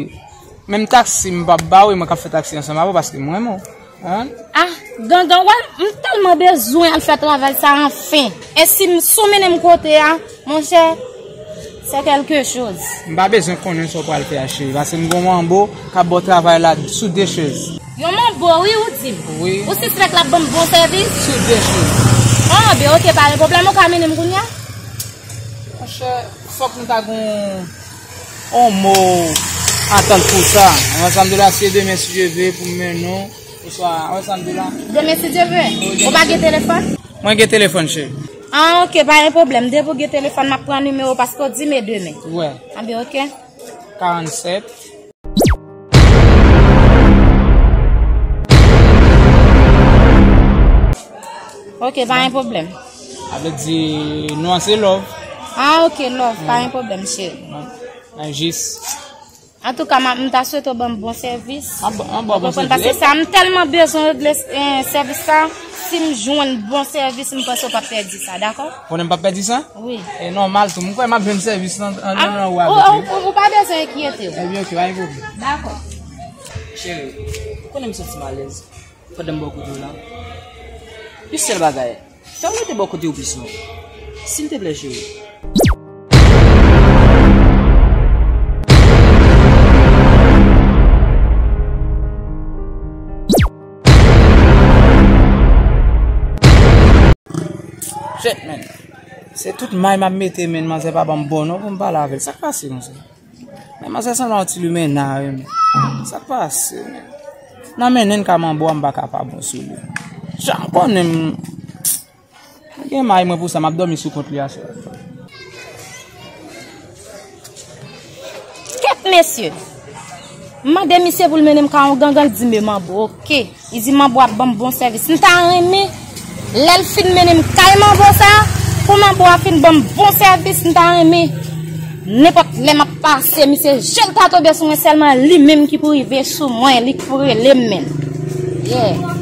Menm taksi, m p ap ba w, e mwen k ap fè taksi ansanm avè w, paske m renmen w. Hein? Ah, gangan, wè, m tèlman bezwen al fè travay sa, anfen. E si m, si w mennen m kote a, monchè, c'est quelque chose. M pa bezwen konnen sa w pral fè a, cheri, paske m gen yon manbo k ap ba w travay la sou de chèz. Yon manbo, wi, ou di m? Wi. Ou sispèk l ap ban m bon sèvis? Sou de chèz. Ah, ben, ok, pa gen pwoblèm, ou ka mennen m kounye a? Monchè, fòk nou ta gen yon mo antant pou sa. Ansanm de la, se demen, si Dye vle, pou m mennen w. Oswa, ansanm de la. Demen, si Dye vle. Ou pa gen telefòn? Mwen gen telefòn, cheri. Ah, ok, pa gen pwoblèm. Depi w gen telefòn, m ap pran nimewo w paske w di m e demen. Wè. Anben, ok. Karannsèt. Ok, pa gen pwoblèm. Sa vle di non an se Love. Ah, ok, Love, pa gen pwoblèm, cheri. Mwen jis. Antouka, m ta swete w ban m bon sèvis. An bon, an bon, bon sèvis. Paske sa, m tèlman bezwen regle, eh, sèvis sa. Si m jwenn bon sèvis, m panse w p ap pèdi sa, dakò? Konnen m p ap pèdi sa? Wi. E nòmal tou. M kwè m ap jwenn sèvis nan, nan, nan, nan ou avèk li. Ou pa bezwen enkyete w. Ebyen, ok, pa gen pwoblèm. Dakò. Cheri, ou konnen m santi m alèz pandan m bò kote w la. Yon sèl bagay, fè m rete bò kote w plis non. Silteplè, cheri. Shit, man. Se tout may m ap mete, men manzè pa ban m bon non pou m pale avè l. Sa k pase konsa? Men manzè sanble yon ti limena, wi, men. Sa k pase, men? Nan men nen ka manbo a, m pa ka pa bon sou li. Jan m konnen m, m gen may mwen pou sa, m ap dòmi sou kont li aswè. Kèt mesye! M mande misye pou l mennen m ka yon gangan, l di m e manbo, ok. Li di manbo ap ban m bon sèvis. M ta renmen, lè l fin mennen m kay manbo sa, pou manbo a fin ban m bon sèvis, m ta renmen. Nenpòt lè m ap pase, misye je l ta tonbe sou mwen sèlman, li menm ki pou rive sou mwen, li ki pou rele m menm. Yeah.